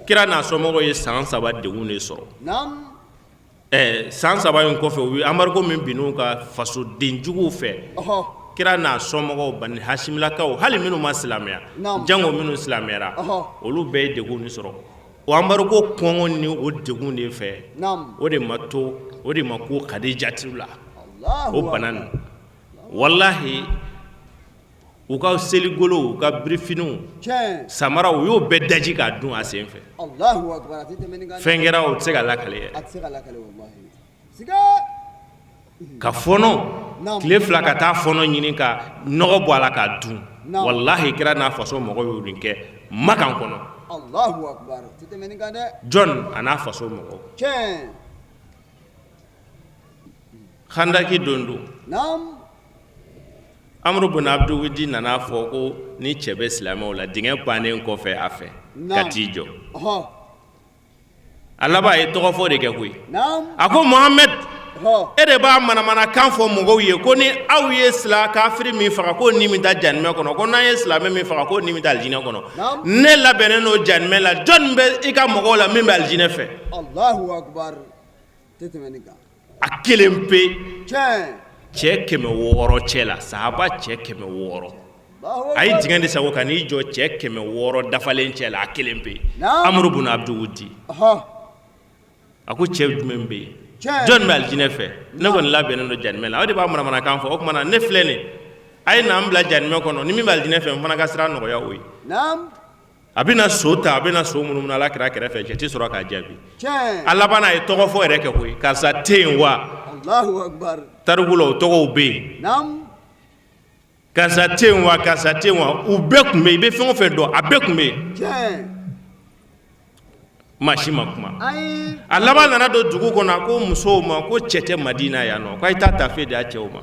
Kira n'a somɔgɔw ye san 3 degun de sɔrɔ. San 3 in kɔfɛ, u ye embargo min bin u kan fasodenjuguw fɛ, kira n'a somɔgɔw Bani Hasimilakaw, hali minnu ma silamɛya, jango minnu silamɛyara, olu bɛɛ ye degun de sɔrɔ o embargo kɔngɔ ni o degun de fɛ. O de ma to, o de ma ko Kadijatu la o bana nin. Walahi, u ka seligolow, u ka birifiniw, samaraw, u y'o bɛɛ daji k'a dun a sen fɛ. Fɛn kɛra, o tɛ se ka lakale yɛrɛ. Ka fɔnɔ tile 2 ka taa fɔnɔ ɲini ka nɔgɔ bɔ a la k'a dun. Walahi, kira n'a faso mɔgɔw y'o nin kɛ Makan kɔnɔ. Jɔn a n'a faso mɔgɔw? Handaki don don, Amuru bun Abduwudi nana fɔ ko ni cɛ bɛ silamɛw la, dingɛ pannen kɔfɛ a fɛ ka t'i jɔ. A laban a ye tɔgɔ fɔ de kɛ koyi. A ko Mohamɛd, e de b'a manamanakan fɔ mɔgɔw ye ko ni aw ye sila kafiri min faga, ko ni bɛ taa jahanamɛ kɔnɔ, ko n'an ye silamɛ min faga, ko ni bɛ taa alijinɛ kɔnɔ. Ne labɛnnen don jahanamɛ la, jɔn bɛ i ka mɔgɔw la min bɛ alijinɛ fɛ? A kelen pe cɛ 600 cɛ la, sahaba cɛ 600, a ye dingɛ de sago ka n'i jɔ cɛ 600 dafalen cɛ la, a kelen pe, Amuru bun Abduwudi. A ko cɛ jumɛn bɛ yen, jɔn bɛ alijinɛ fɛ? Ne kɔni labɛnnen don jahanamɛ la. O de b'a manamanakan fɔ. O tuma na ne filɛ nin, a ye na n bila jahanamɛ kɔnɔ, ni min bɛ alijinɛ fɛ, n fana ka sira nɔgɔya o ye. A bɛna so ta, a bɛna so munumunu ala kira kɛrɛfɛ, cɛ tɛ sɔrɔ k'a jaabi. A laban a ye tɔgɔ fɔ yɛrɛ kɛ koyi, karisa tɛ yen wa? Tariku la o tɔgɔw bɛ yen. Karisa tɛ yen wa? Karisa tɛ yen wa? U bɛɛ tun bɛ yen. I bɛ fɛn o fɛn dɔn, a bɛɛ tun bɛ yen. Maa si ma kuma. A laban nana don dugu kɔnɔ, a ko musow ma ko cɛ tɛ Madina yan nɔ, ko a ye taa tafe di a cɛw ma.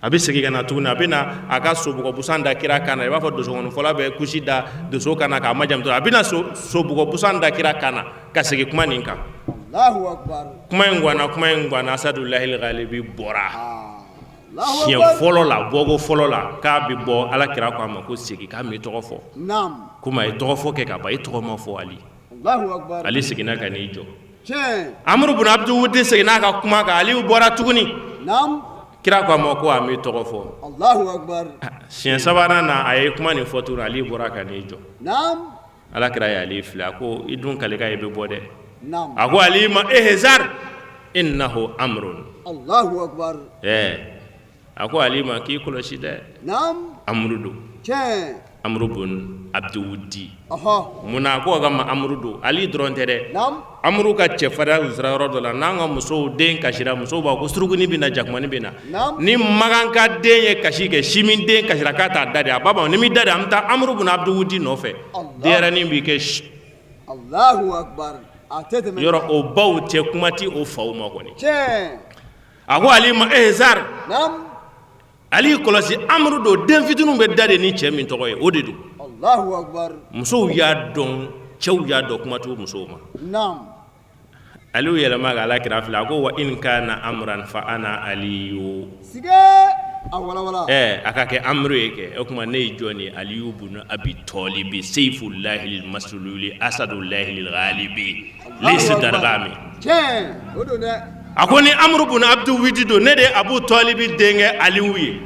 A bɛ segin ka na tuguni, a bɛ na a ka sobugɔbusan da kira kan na, i b'a fɔ dosokɔnifɔla bɛ kusi da doso kan na k'a majamu. A bɛ na sobugɔbusan da kira kan na ka segin kuma nin kan. Kuma in ganna, kuma in ganna. Asadulahil galibi bɔra siɲɛ fɔlɔ la, bɔko fɔlɔ la k'a bɛ bɔ, ala kira ko a ma ko segin k'a m'i tɔgɔ fɔ. Komi a ye tɔgɔ fɔ kɛ ka ban, e tɔgɔ ma fɔ. Ali, Ali seginna ka n'i jɔ. Amuru bun Abduwudi seginna a ka kuma kan, Ali bɔra tuguni. Kira ko a ma ko a m'i tɔgɔ fɔ. Siɲɛ sabanan na, a ye kuma nin fɔ tuguni, Ali bɔra ka n'i jɔ. Ala kira ye Ali filɛ, a ko i dun kalikan i bɛ bɔ dɛ. A ko Ali ma ihzar innahu amrun. Ɛɛ, a ko Ali ma k'i kɔlɔsi dɛ, Amuru don, Amuru bun Abduwudi. Munna a ko a ka ma Amuru don? Ali dɔrɔn tɛ dɛ, Amuru ka cɛfarinya sera yɔrɔ dɔ la, n'an ka musow den kasira, musow b'a ko surukunin bɛ na, jakumanin bɛ na. Ni makanka den ye kasi kɛ, simi den kasira k'a t'a da de, a b'a ni m'i da de, an bɛ taa Amuru bun Abduwudi nɔfɛ. Denyɛrɛnin b'i kɛ. Yɔrɔ o baw tɛ kuma ti o faw ma kɔni. A ko Ali ma ihzar, Ali kɔlɔsi, Amuru don, den fitininw bɛ da de ni cɛ min tɔgɔ ye, o de don. Musow y'a dɔn, cɛw y'a dɔn, kuma t'u musow ma. Aliyu yɛlɛma ka ala kira filɛ, a ko wa in kana amran fa ana aliyu. Ɛ a ka kɛ amuru ye kɛ, o tuma ne ye jɔn ye? Aliyu bunu abi tɔlibi, seyifulahil masululi, asadulahil galibi, lesi daragami. A ko ni amuru bunu abdu widi don, ne de ye abu tɔlibi denkɛ aliyu ye.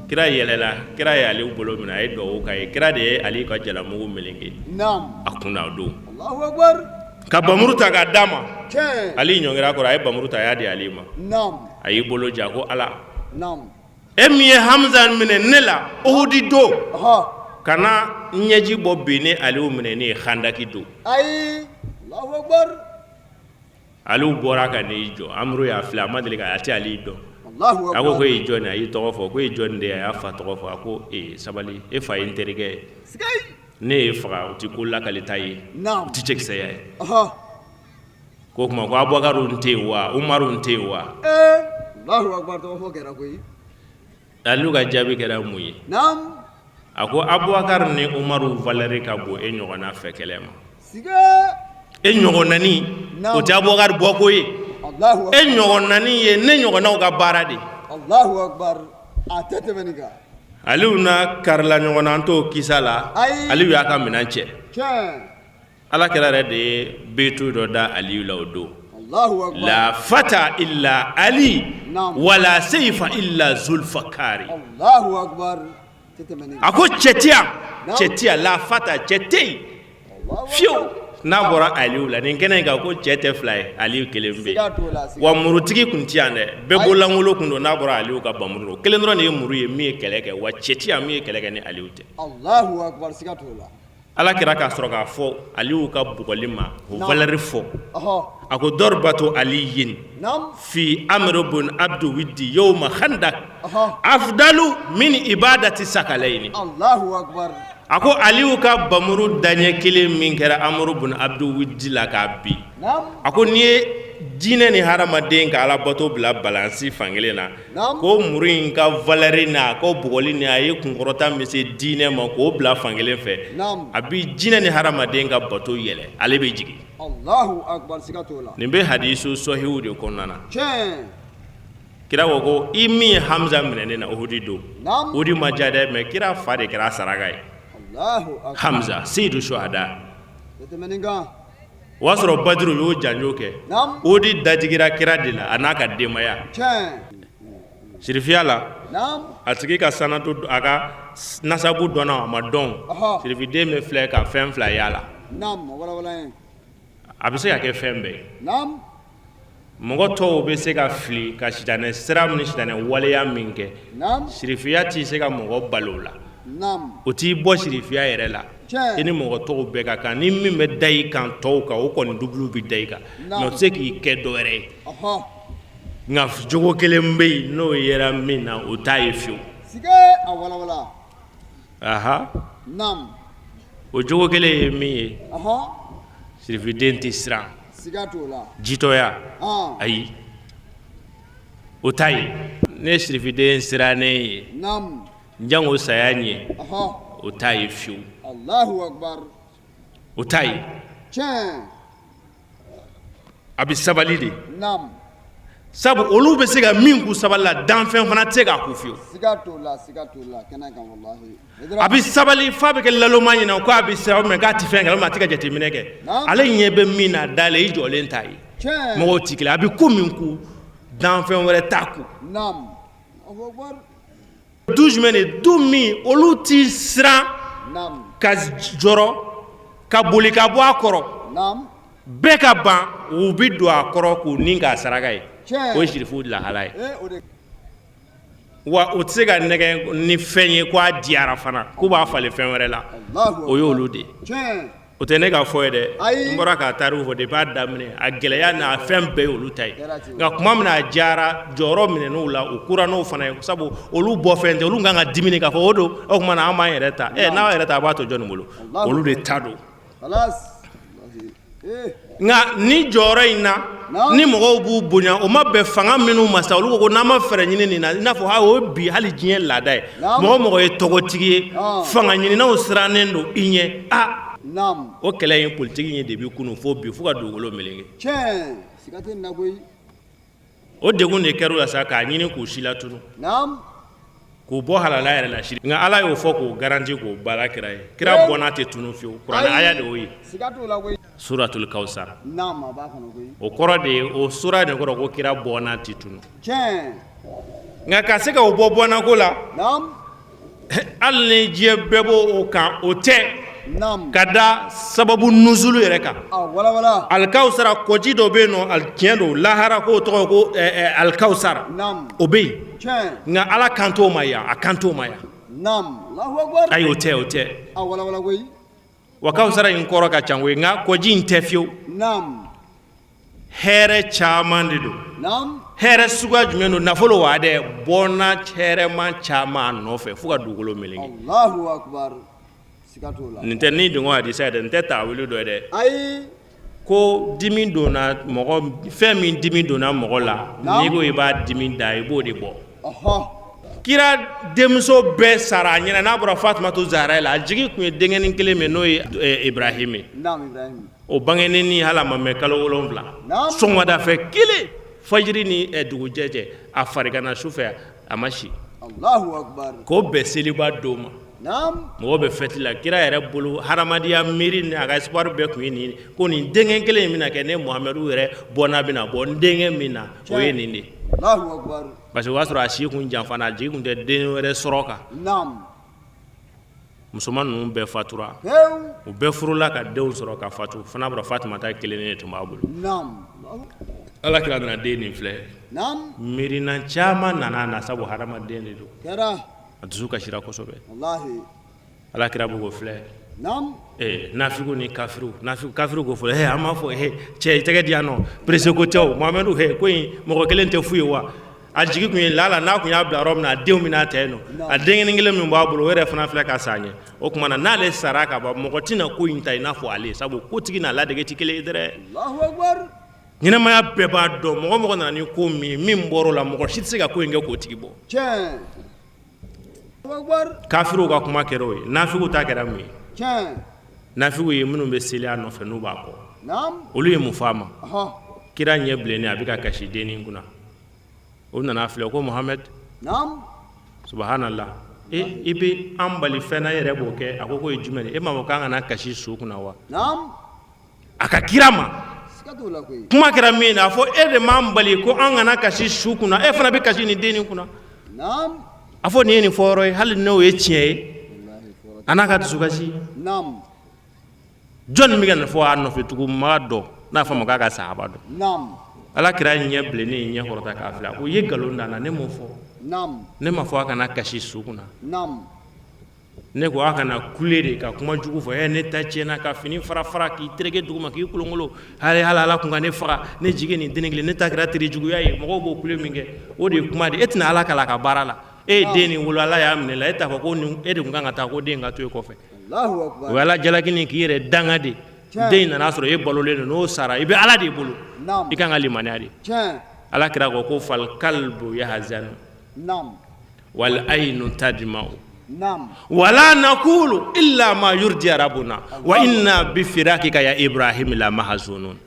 Kira yɛlɛla, kira ye aliyu bolo minɛ, a ye dugawu k'a ye. Kira de ye aliyu ka jalamugu meleke a kun na o don, ka bamuru ta k'a d'a ma. Ali ɲɔngir'a kɔrɔ, a ye bamuru ta, a y'a di ali ma. A y'i bolo ja ko ala, e min ye hamza minɛ ne la uhudi don, kana ɲɛji bɔ bi ne aliyu minɛ ne ye handaki don. Aliyu bɔra ka n'i jɔ, amuru y'a filɛ, a ma deli ka a tɛ ali dɔn. A ko e ye jɔn ye? A y'i tɔgɔ fɔ. Ko e ye jɔn de ye? A y'a fa tɔgɔ fɔ. A ko ee, sabali, e fa ye n terikɛ ye, ne ye faga, o tɛ ko lakalita ye, o tɛ cɛkisɛya ye. Ko tuma ko Abubakar tɛ yen wa, Umaru tɛ yen wa? Aliyu ka jaabi kɛra mun ye? A ko Abubakar ni Umaru valeur ka bon e ɲɔgɔnna fɛ kɛlɛ ma. E ɲɔgɔnnanin, o tɛ Abubakar bɔ ko ye. E ɲɔgɔnnanin ye ne ɲɔgɔnnaw ka baara de ye. Aliyu n'a karila ɲɔgɔn na, an t'o kisa la. Aliyu y'a ka minɛn cɛ. Ala kira yɛrɛ de ye betu dɔ da aliyu la o don, la fata illa ali wala seifa illa zulfakari. A ko cɛ tɛ yan, cɛ tɛ yan, la fata, cɛ tɛ yen fiyewu n'a bɔra aliyu la nin kɛnɛ in kan, ko cɛ tɛ fila ye, aliyu kelen bɛ yen. Wa murutigi tun tɛ yan dɛ, bɛɛ bololankolon tun don n'a bɔra aliyu ka bamuru don kelen dɔrɔn de ye muru ye min ye kɛlɛ kɛ. Wa cɛ tɛ yan min ye kɛlɛ kɛ ni aliyu tɛ. Ala kira k'a sɔrɔ k'a fɔ aliyu ka bugɔli ma, o valeur fɔ. A ko dɔrɔbatu aliyin fi amru bun abdu widi yawma khandak afdalu min ibadati sakalayini. A ko aliyu ka bamuru daɲɛ kelen min kɛra amru bun abdu widi la k'a bin, a ko n'i ye jinɛ ni hadamaden ka alabato bila balansi fankelen na, ko muru in ka valeur n'a ko bugɔli ni a ye kunkɔrɔta min se diinɛ ma, k'o bila fankelen fɛ, a bɛ jinɛ ni hadamaden ka bato yɛlɛ, ale bɛ jigin. Nin bɛ hadisu sɔhiw de kɔnɔna na. Kira ko i min ye Hamza minɛ ne na Uhudi don, Uhudi ma diya dɛ, mais kira fa de kɛra saraka ye, Hamza seyidu suhada. O y'a sɔrɔ Baduru y'o janjo kɛ, Uhudi dajigira kira de la a n'a ka denbaya. Sirifiya la, a tigi ka sanadu, a ka nasabu dɔnna a ma dɔn, sirifiden bɛ filɛ ka fɛn fila y'a la, a bɛ se ka kɛ fɛn bɛɛ ye. Mɔgɔ tɔw bɛ se ka fili ka sitanɛ sira ni sitanɛ waleya min kɛ, sirifiya tɛ se ka mɔgɔ bali o la, o t'i bɔ sirifiya yɛrɛ la. I ni mɔgɔ tɔw bɛɛ ka kan, ni min bɛ da i kan tɔw kan, o kɔni double bɛ da i kan, mais o tɛ se k'i kɛ dɔ wɛrɛ ye. Nka jogo kelen bɛ yen, n'o yera min na, o t'a ye fiyewu. Aha, o jogo kelen ye min ye, sirifiden tɛ siran. Jitɔya, ayi, o t'a ye. Ne sirifiden sirannen ye jango saya ɲɛ, o t'a ye fiyewu, o t'a ye. A bɛ sabali de, sabu olu bɛ se ka min k'u sabali la, danfɛn fana tɛ se k'a k'u fiyewu. A bɛ sabali f'a bɛ kɛ laloma ɲɛna ko a bɛ siran, mais k'a tɛ fɛn kɛ, a tɛ ka jateminɛ kɛ. Ale ɲɛ bɛ min na da la, i jɔlen t'a ye. Mɔgɔw tɛ kelen, a bɛ ko min ku, danfɛn wɛrɛ t'a ku. Du jumɛn de du min olu tɛ siran ka jɔrɔ ka boli ka bɔ a kɔrɔ, bɛɛ ka ban, u bɛ don a kɔrɔ k'u ni k'a saraka ye, o ye sirifu lahala ye. Wa u tɛ se ka nɛgɛ ni fɛn ye ko a diyara fana k'u b'a falen fɛn wɛrɛ la, o y'olu de ye. O tɛ ne ka fɔ ye dɛ, n bɔra k'a tariku fɔ depuis a daminɛ, a gɛlɛya n'a fɛn bɛɛ ye olu ta ye. Nka tuma min a diyara, jɔyɔrɔ minɛn'u la, u kura n'o fana ye, sabu olu bɔ fɛn tɛ, olu kan ka dimini k'a fɔ o don, o tuma na an b'an yɛrɛ ta. Ɛ n'aw yɛrɛ ta, a b'a to jɔnni bolo? Olu de ta don. Nka ni jɔyɔrɔ in na ni mɔgɔw b'u bonya o ma bɛn fanga minnu ma sa olu ko ko n'an ma fɛɛrɛ ɲini nin na i n'a fɔ o ye bi hali diɲɛ laada ye mɔgɔ mɔgɔ ye tɔgɔtigi ye fanga ɲininaw sirannen don i ɲɛ a o kɛlɛ in politiki ye depuis kunun fo bi fo ka dugukolo meleke o degun de kɛra u la sa k'a ɲini k'u si latunu k'u bɔ halala yɛrɛ la sini nka ala y'o fɔ k'o garanti k'o baara kira ye kira bɔnna tɛ tunu fiyewu kuranɛ aya de y'o ye suratul kawusara o kɔrɔ de ye o sura de kɔrɔ ko kira bɔnna tɛ tunu nka ka se ka o bɔ bɔnnako la hali ni diɲɛ bɛɛ b'o o kan o tɛ ka da sababu nuzulu yɛrɛ kan alikawusara kɔji dɔ bɛ yen nɔ tiɲɛ don lahara k'o tɔgɔ ko alikawusara o bɛ yen nka ala kan t'o ma yan a kan t'o ma yan ayi o tɛ o tɛ wa kawusara in kɔrɔ ka ca koyi nka kɔji in tɛ fiyewu hɛrɛ caman de don hɛrɛ suguya jumɛn don nafolo wa dɛ bɔnna hɛrɛma caman nɔfɛ fo ka dugukolo meleke nin tɛ ni dɔgɔ hadisa ye dɛ nin tɛ taawili dɔ ye dɛ ayi ko dimi donna mɔgɔ fɛn min dimi donna mɔgɔ la n'i ko i b'a dimi da i b'o de bɔ kira denmuso bɛɛ sara a ɲɛna n'a bɔra fatumatu zahara la a jigi tun ye denkɛnin kelen min n'o ye ibrahim ye o bangenin ni hali a ma mɛn kalo 7 sɔgɔmada fɛ kelen fajiri ni dugujɛ cɛ a fariganna su fɛ a ma si k'o bɛn seliba don ma mɔgɔ bɛ fɛti la kira yɛrɛ bolo hadamadenya miiri ni a ka espoir bɛɛ tun ye nin ko nin denkɛ kelen in bɛna kɛ ne muhamadu yɛrɛ bɔnna bɛna bɔ n denkɛ min na o ye nin de ye parce que o y'a sɔrɔ a si kun janfana a jigi tun tɛ den wɛrɛ sɔrɔ kan musoman ninnu bɛɛ fatura u bɛɛ furula ka denw sɔrɔ ka fatu fo n'a bɔra fatumata kelen de tun b'a bolo ala kira nana den nin filɛ miirina caman nana na sabu hadamaden de don a dusu kasira kosɛbɛ ala kira b'o filɛ nafigiw ni kafiriw kafiriw ko fɔlɔ an b'a fɔ cɛ i tɛgɛ di yan nɔ pressé ko tɛ o Muhamadu ko in mɔgɔ kelen tɛ fu ye wa a jigi tun ye lala n'a tun y'a bila yɔrɔ min na a denw bɛna ta yen nɔ a denkɛnin kelen min b'a bolo o yɛrɛ fana filɛ ka sa ɲɛ o tuma na n'ale sara ka ban mɔgɔ tɛna ko in ta i n'a fɔ ale sabu kotigi n'a ladege tɛ kelen ye dɛrɛ ɲɛnamaya bɛɛ b'a dɔn mɔgɔ mɔgɔ nana ni ko min ye min bɔr'o la mɔgɔ si tɛ se ka ko in kɛ k'o tigi bɔ kafiriw ka kuma kɛra o ye nafigiw ta kɛra mun ye nafigiw ye minnu bɛ seli a nɔfɛ n'u b'a kɔ olu ye mun fɔ a ma kira ɲɛ bilennen a bɛ ka kasi dennin kunna o nana filɛ ko Muhamɛdi subhanallah e i bɛ an bali fɛn na e yɛrɛ b'o kɛ a ko k'o ye jumɛn ye e m'a fɔ k'an kana kasi su kunna wa a ka kira ma kuma kɛra min na a fɔ e de m'an bali ko an kana kasi su kunna e fana bɛ kasi nin dennin kunna a fɔ nin ye nin fɔyɔrɔ ye hali n'o ye tiɲɛ ye a n'a ka dusukasi jɔnni bɛ ka nin fɔ a nɔfɛ tugu maa dɔ n'a fɔ ma k'a ka sahaba dɔ ala kira ɲɛ bilennen ɲɛ kɔrɔta k'a filɛ a ko i ye nkalon da n na ne m'o fɔ ne ma fɔ a kana kasi su kunna ne ko a kana kule de ka kuma jugu fɔ ɛ ne ta tiɲɛna ka fini fara fara k'i tereke duguma k'i kolonkolon hali hali ala kun ka ne faga ne jigi nin den kelen ne ta kɛra teri juguya ye mɔgɔw b'o kule min kɛ o de ye kuma de e tɛna ala kala ka baara la e ye den nin wolo ala y'a minɛ la e t'a fɔ ko e de tun kan ka taa ko den ka to e kɔfɛ o ye ala jalaki ni k'i yɛrɛ danga de den nana sɔrɔ e balolen don n'o sara i bɛ ala de bolo i kan ka limaniya de ala kira ko ko fal kalbu yahzanu wal aynu tadma'u wala naqulu illa ma yurdi rabbuna wa inna bi firakika ya ibrahim la mahzunun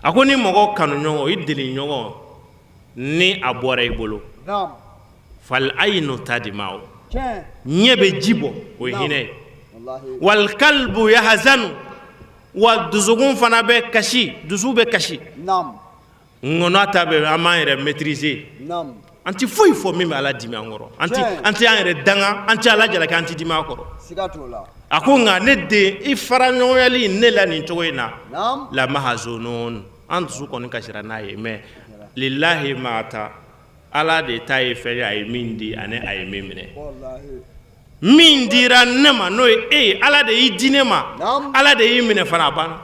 a ko ni mɔgɔ kanu ɲɔgɔn i deli ɲɔgɔn ni a bɔra i bolo fal aynu tadma'u ɲɛ bɛ ji bɔ o ye hinɛ ye wal kalbu yahzanu wa dusukun fana bɛ kasi dusu bɛ kasi ŋɔnɔ ta bɛ an b'an yɛrɛ maîtriser an tɛ foyi fɔ min bɛ ala dimi an kɔrɔ an tɛ an yɛrɛ danga an tɛ ala jalaki an tɛ dimi a kɔrɔ a ko nka ne den i fara ɲɔgɔnyali ne la nin cogo in na la mahzunun an dusu kɔni kasira n'a ye mais lillahi ma ata ala de ta ye fɛn ye a ye min di ani a ye min minɛ min dira ne ma n'o ye e ye ala de y'i di ne ma ala de y'i minɛ fana a banna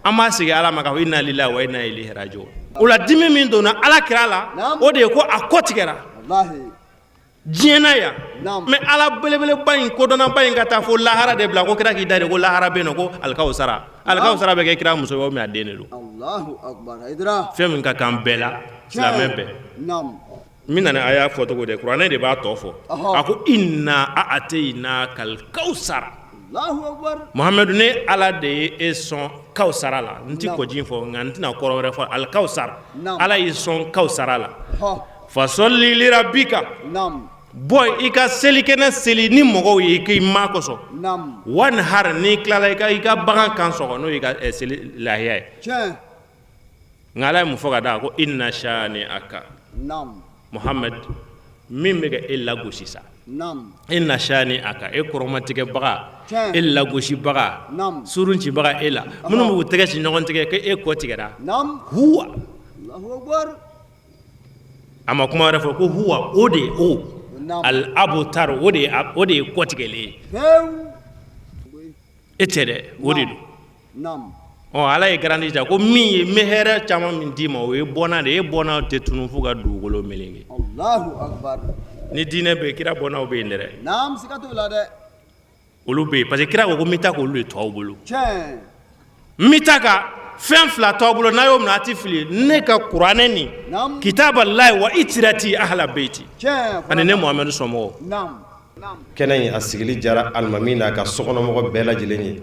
an b'a segin ala ma k'a fɔ inna lillahi wa inna ilayhi rajiun o la dimi min donna ala kira la o de ye ko a kɔ tigɛra. Diɲɛ na yan, mais Ala belebeleba in, kodɔnnaba in, ka taa fo lahara de bila ko kira k'i da de ko lahara bɛ yen nɔ, ko alikawusara, alikawusara bɛ kɛ kira muso ye, mais a den de don. Fɛn min ka kan bɛɛ la, silamɛ bɛɛ min nana, a y'a fɔ cogo de, kuranɛ de b'a tɔ fɔ. A ko inna a'tainakal kawusara, Muhamadu, ne Ala de ye e sɔn kawusara la. N tɛ kɔji fɔ, nka n tɛna kɔrɔ wɛrɛ fɔ. Alikawusara, Ala y'i sɔn kawusara la. Fasɔli lirabika, bɔ i ka selikɛnɛ seli ni mɔgɔw ye, i k'i ma kosɔn. Wanhar, n'i tilala, i ka bagan kan sɔgɔ, n'o y'i ka seli lahiya ye. Nka Ala ye mun fɔ ka da ko inna shani'aka, Muhamad, min bɛ ka e lagosi sa, inna shani'aka, e kɔrɔmatigɛbaga, e lagosibaga, surun cibaga e la, minnu b'u tɛgɛ ci ɲɔgɔn tigɛ ko e kɔ tigɛra, huwa, a ma kuma wɛrɛ fɔ ko huwa, o de ye o al abtar, o de ye kɔtigɛlen ye. E tɛ dɛ, o de don. Ɔ, Ala ye garanti ta ko min ye, n bɛ hɛrɛ caman min d'i ma, o ye bɔnna de ye. E bɔnna tɛ tunun fo ka dugukolo meleke. Ni diinɛ bɛ yen, kira bɔnnaw bɛ yen dɛ. Olu bɛ yen, parce que kira ko ko n bɛ taa k'olu de to aw bolo, n bɛ taa ka fɛn fila to aw bolo, n'a y'o minɛ a tɛ fili: ne ka kuranɛ nin, kitabalayi wa itirati ahla beyti, ani ne Muhamadu sɔmɔgɔw. Kɛnɛ in a sigili diyara alimami n'a ka sokɔnɔmɔgɔ bɛɛ lajɛlen ye.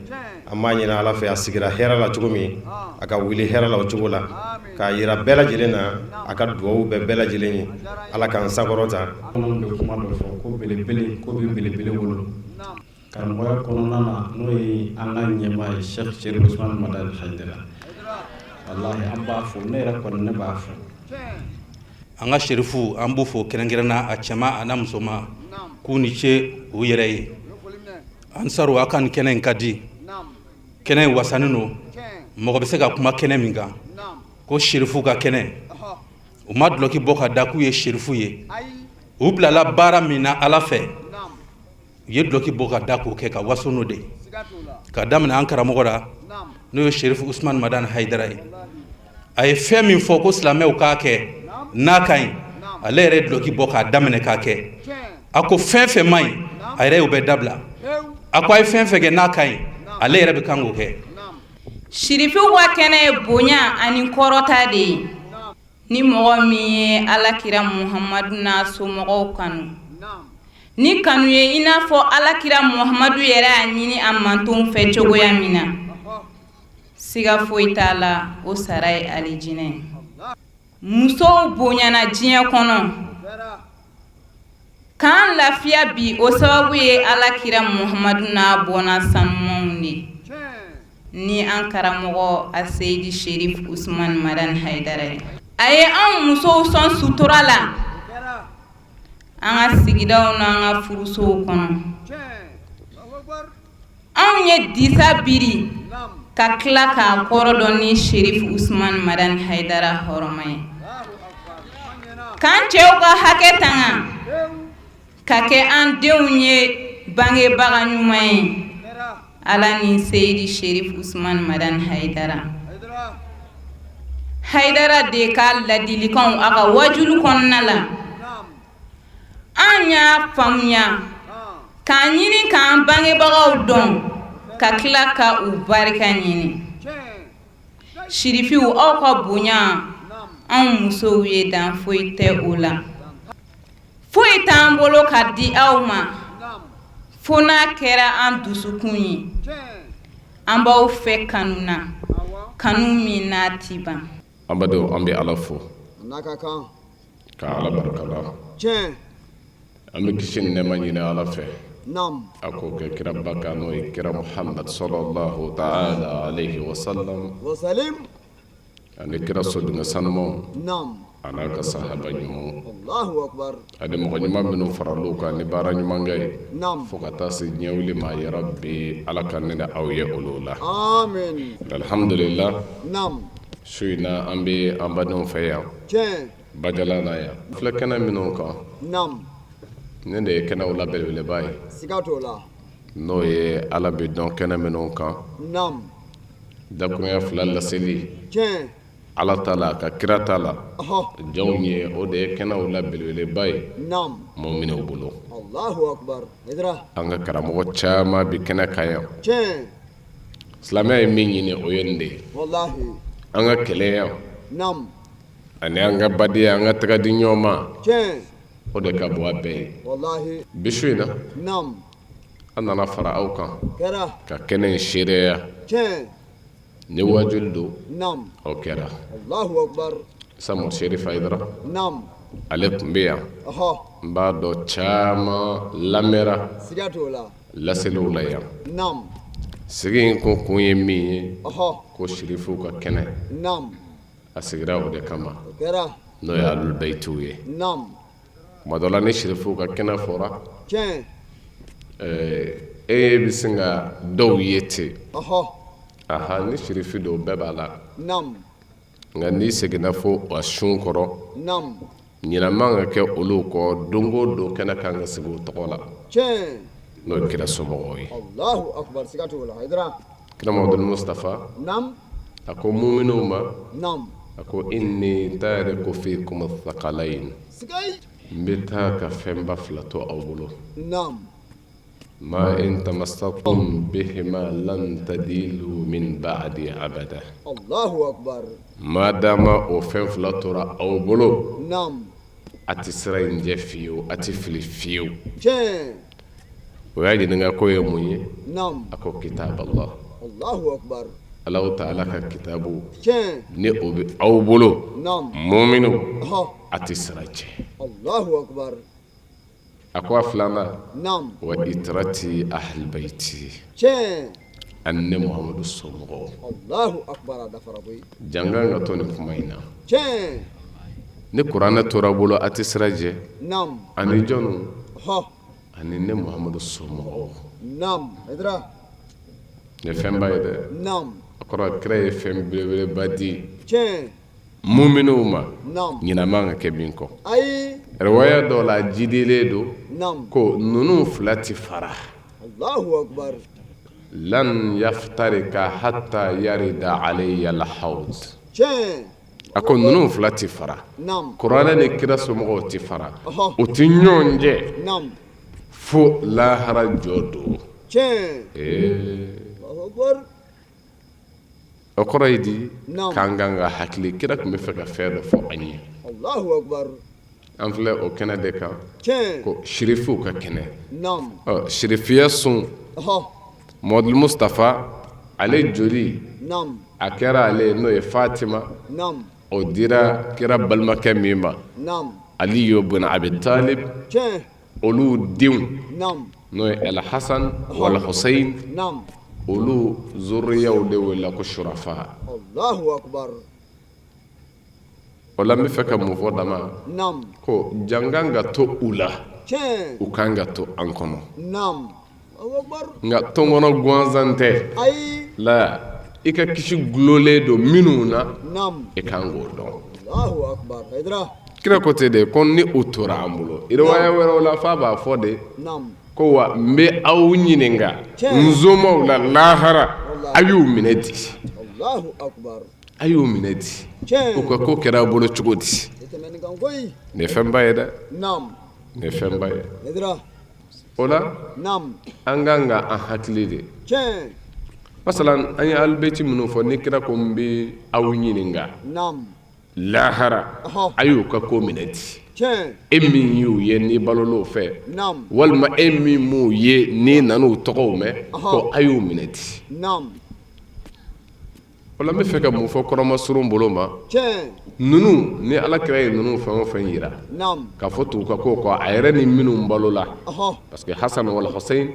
An b'a ɲini Ala fɛ, a sigira hɛrɛ la cogo min, a ka wuli hɛrɛ la o cogo la, k'a jira bɛɛ lajɛlen na a ka dugawu bɛ bɛɛ lajɛlen ye. Ala k'an sankɔrɔta. Bamananw bɛ kuma dɔ fɔ ko belebele ko bɛ belebele wolo. Karamɔgɔya kɔnɔna na, n'o ye an ka ɲɛmaa ye, Cheikh Chérif Ousmane Madani Haidara, walahi an b'a fo. Ne yɛrɛ kɔni, ne b'a fo. An ka serifu, an b'u fo kɛrɛnkɛrɛnna, a cɛman a n'a musoman, k'u ni ce u yɛrɛ ye. Ansaru, a ka nin kɛnɛ in ka di. Kɛnɛ in wasanin don, mɔgɔ bɛ se ka kuma kɛnɛ min kan ko serifu ka kɛnɛ. U ma dulɔki bɔ ka da k'u ye serifu ye. U bilala baara min na Ala fɛ, u ye dulɔki bɔ ka da k'o kɛ ka waso n'o de ye, ka daminɛ an karamɔgɔ la, n'o ye Serifu Usumani Madani Hayidara ye. A ye fɛn min fɔ ko silamɛw k'a kɛ n'a ka ɲi, ale yɛrɛ ye dulɔki bɔ k'a daminɛ k'a kɛ. A ko fɛn fɛn man ɲi, a yɛrɛ y'o bɛɛ dabila. A ko a ye fɛn fɛn kɛ n'a ka ɲi, ale yɛrɛ bɛ kan k'o kɛ. Sirifiw ka kɛnɛ ye bonya ani kɔrɔta de ye. Ni mɔgɔ min ye Alakira Muhamadu n'a somɔgɔw kanu ni kanu ye, i n'a fɔ Alakira Muhamadu yɛrɛ y'a ɲini a mantonw fɛ cogoya min na, siga foyi t'a la, o sara ye alijinɛ ye. Musow bonyana diɲɛ kɔnɔ k'an lafiya bi, o sababu ye Alakira Muhamadu n'a bɔnna sanumanw de ye, ni an karamɔgɔ Aseyidi Sherif Usman Madani Hayidara ye. A ye anw musow sɔn sutura la an ka sigidaw n'an ka furusow kɔnɔ. Anw ye disa biri ka tila k'a kɔrɔ dɔn ni Sherif Usman Madani Hayidara hɔrɔma ye, k'an cɛw ka hakɛ tanga, ka kɛ an denw ye bangebaga ɲuman ye, Ala ni Seyidi Sherif Usman Madani Hayidara. Hayidara de ka ladilikanw a ka wajulu kɔnɔna la, an y'a faamuya k'a ɲini k'an bangebagaw dɔn, ka tila ka u barika ɲini. Sirifiw, aw ka bonya anw musow ye, dan foyi tɛ o la. Foyi t'an bolo ka di aw ma fo n'a kɛra an dusukun ye. An b'aw fɛ kanu na, kanu min n'a ti ban. An badenw, an bɛ Ala fo ka Ala barikada. An bɛ kisi ni nɛɛma ɲini Ala fɛ, a k'o kɛ kiraba kan, n'o ye kira Muhamad salalahu taala alehi wasalam, ani kira sodenkɛ sanumanw, a n'a ka sahaba ɲumanw, ani mɔgɔ ɲuman minnu faral'u kan ni baara ɲumankɛ ye fo ka taa se diɲɛ wuli ma. Yarabi, Ala ka ne ni aw ye olu la. Alhamdulila, su in na an bɛ an badenw fɛ yan Bajala na yan. Filɛ kɛnɛ minnu kan, nin de ye kɛnɛw la belebeleba ye, n'o ye Ala bɛ dɔn kɛnɛ minnu kan, dakurunya fila laseli. Ala ta la a ka kira ta la jɔnw ye o de ye kɛnɛw la belebeleba ye muminɛw bolo an ka karamɔgɔ caman bɛ kɛnɛ kan yan silamɛya ye min ɲini o ye nin de ye an ka kelenya ani an ka badenya an ka tɛgɛ di ɲɔgɔn ma o de ka bon a bɛɛ ye bi su in na an nana fara aw kan ka kɛnɛ in seereya ni wajuli don o kɛra samu Serifu Hayidara ale tun bɛ yan n b'a dɔn caman lamɛnra laseliw la yan sigi in kun kun ye min ye ko sirifuw ka kɛnɛ a sigira o de kama n'o ye ahlulbayitiw ye tuma dɔ la ni sirifuw ka kɛnɛ fɔra e bɛ sin ka dɔw ye ten aha ni sirifi don bɛɛ b'a la nka n'i seginna fo a sun kɔrɔ ɲinɛ man ka kɛ olu kɔ don o don kɛnɛ kan ka sigi u tɔgɔ la n'o ye kira somɔgɔw ye kira Muhamadu Mustafa a ko muminw ma a ko inni tariku fikum thaqalain n bɛ taa ka fɛnba fila to aw bolo ma in tamassaktum bihima lan tadilu min ba'di abada ma dama o fɛn fila tora aw bolo a tɛ sira in jɛ fiyewu a tɛ fili fiyewu o y'a ɲininka k'o ye mun ye a ko kitab Allah Alahu taala ka kitabu ni o bɛ aw bolo muminw a tɛ sira jɛ a ko a filanan wa itrati ahli bayti ani ne Muhamadu somɔgɔw jankan ka to nin kuma in na ni kuranɛ tora bolo a tɛ sira jɛ ani jɔnw ani ne Muhamadu somɔgɔw nin ye fɛnba ye dɛ a kɔrɔ kira ye fɛn belebeleba di muminw ma ɲinɛ man ka kɛ min kɔ riwaya dɔ la jidilen don ko ninnu fila tɛ fara lan yaftarika hatta yarida alayya alhawd a ko ninnu fila tɛ fara kuranɛ ni kira somɔgɔw tɛ fara u tɛ ɲɔgɔn jɛ fo lahara jɔ don o kɔrɔ ye di k'an kan ka hakili kira tun bɛ fɛ ka fɛn dɔ fɔ an ye an filɛ o kɛnɛ de kan ko sirifuw ka kɛnɛ ɔ sirifiya sun Mamadu Mustafa ale joli a kɛra ale n'o ye Fatima o dira kira balimakɛ min ma Aliyu bun Abi Talib olu denw n'o ye Alhasan wal Husayn olu zuriyaw de wele ko surafa o la n bɛ fɛ ka mun fɔ dama ko jankan ka to u la u kan ka to an kɔnɔ nka tɔnkɔnɔ gansan tɛ la i ka kisi gulonlen don minnu na i kan k'o dɔn kira ko ten de ko ni o tora an bolo riwaya wɛrɛw la f'a b'a fɔ de ko wa n bɛ aw ɲininka n somaw la lahara a y'u minɛ di a y'u minɛ di u ka ko kɛra aw bolo cogo di nin ye fɛnba ye dɛ nin ye fɛnba ye o la an kan ka an hakili de masalan an ye alibɛti minnu fɔ ni kira ko n bɛ aw ɲininka lahara a y'u ka ko minɛ di e min y'u ye n'i balol'o fɛ walima e min m'u ye n'i nan'u tɔgɔw mɛn ko a y'u minɛ di O la n bɛ fɛ ka mun fɔ kɔrɔmasurun bolo ma ninnu ni ala kira ye ninnu fɛn o fɛn jira k'a fɔ tugu ka ko kɔ a yɛrɛ ni minnu balola parce que Hasan wal Husayn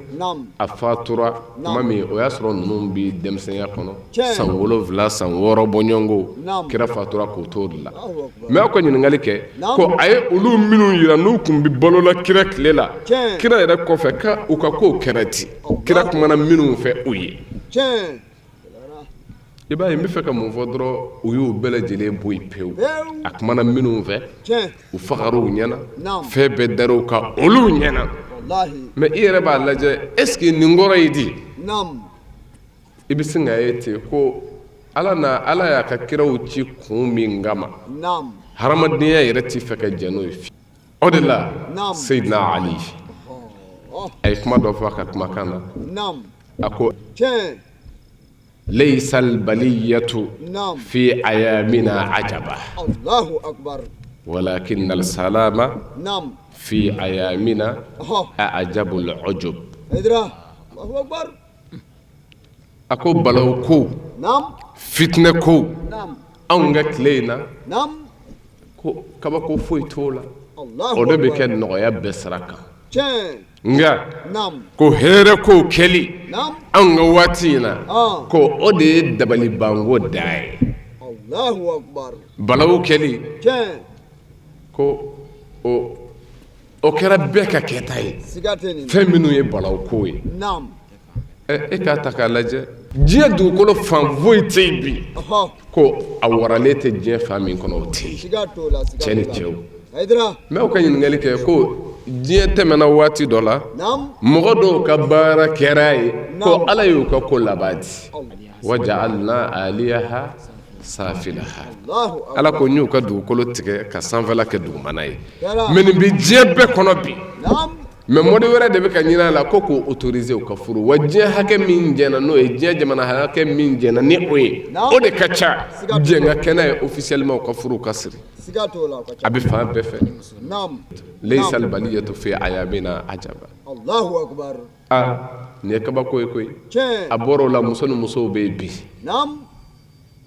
a fatura tuma min o y'a sɔrɔ ninnu bɛ denmisɛnya kɔnɔ san 7 san 6 bɔɲɔgɔnko kira fatura k'o to de la mais aw ka ɲininkali kɛ ko a ye olu minnu jira n'u tun bɛ balola kira tile la kira yɛrɛ kɔfɛ k' u ka ko kɛra di kira kumana minnu fɛ u ye I b'a ye n bɛ fɛ ka mun fɔ dɔrɔn u y'u bɛɛ lajɛlen bɔ yen pewu a kumana minnu fɛ u fagara u ɲɛna fɛn bɛɛ dar'u kan olu ɲɛna mais i yɛrɛ b'a lajɛ est-ce que nin kɔrɔ ye di i bɛ sin k'a ye ten ko Ala na Ala y'a ka kiraw ci kun min kama hadamadenya yɛrɛ tɛ fɛ ka jɛn n'o ye o de la Seyidina Ali a ye kuma dɔ fɔ a ka kumakan na a ko laysal baliyatu fi ayamina ajaba walakinnal salama fi ayamina a'jabul ujub a ko balawu ko fitinɛ ko anw ka tile in na ko kabako foyi t'o la o de bɛ kɛ nɔgɔya bɛɛ sira kan nka ko hɛrɛ ko kɛli anw ka waati in na ko o de ye dabalibanko dan ye balawu kɛli ko o kɛra bɛɛ ka kɛta ye fɛn minnu ye balawu ko ye e k'a ta k'a lajɛ diɲɛ dugukolo fan foyi tɛ yen bi ko a waralen tɛ diɲɛ fan min kɔnɔ o tɛ yen cɛ ni cɛw mais aw ka ɲininkali kɛ ko diɲɛ tɛmɛna waati dɔ la mɔgɔ dɔw ka baara kɛra ye ko ala y'u ka ko laban di waja'alna aliyaha safilaha ala ko n y'u ka dugukolo tigɛ ka sanfɛla kɛ dugumana ye mais nin bɛ diɲɛ bɛɛ kɔnɔ bi mais mode wɛrɛ de bɛ ka ɲini a la ko k'o autoriser u ka furu wa diɲɛ hakɛ min jɛnna n'o ye diɲɛ jamana hakɛ min jɛnna ni o ye o de ka ca jɛn ka kɛ n'a ye officiellement u ka furu ka siri a bɛ fan bɛɛ fɛ laysal baliyatu fi ayamina ajaba aa nin ye kabako ye koyi a bɔra o la muso ni musow bɛ yen bi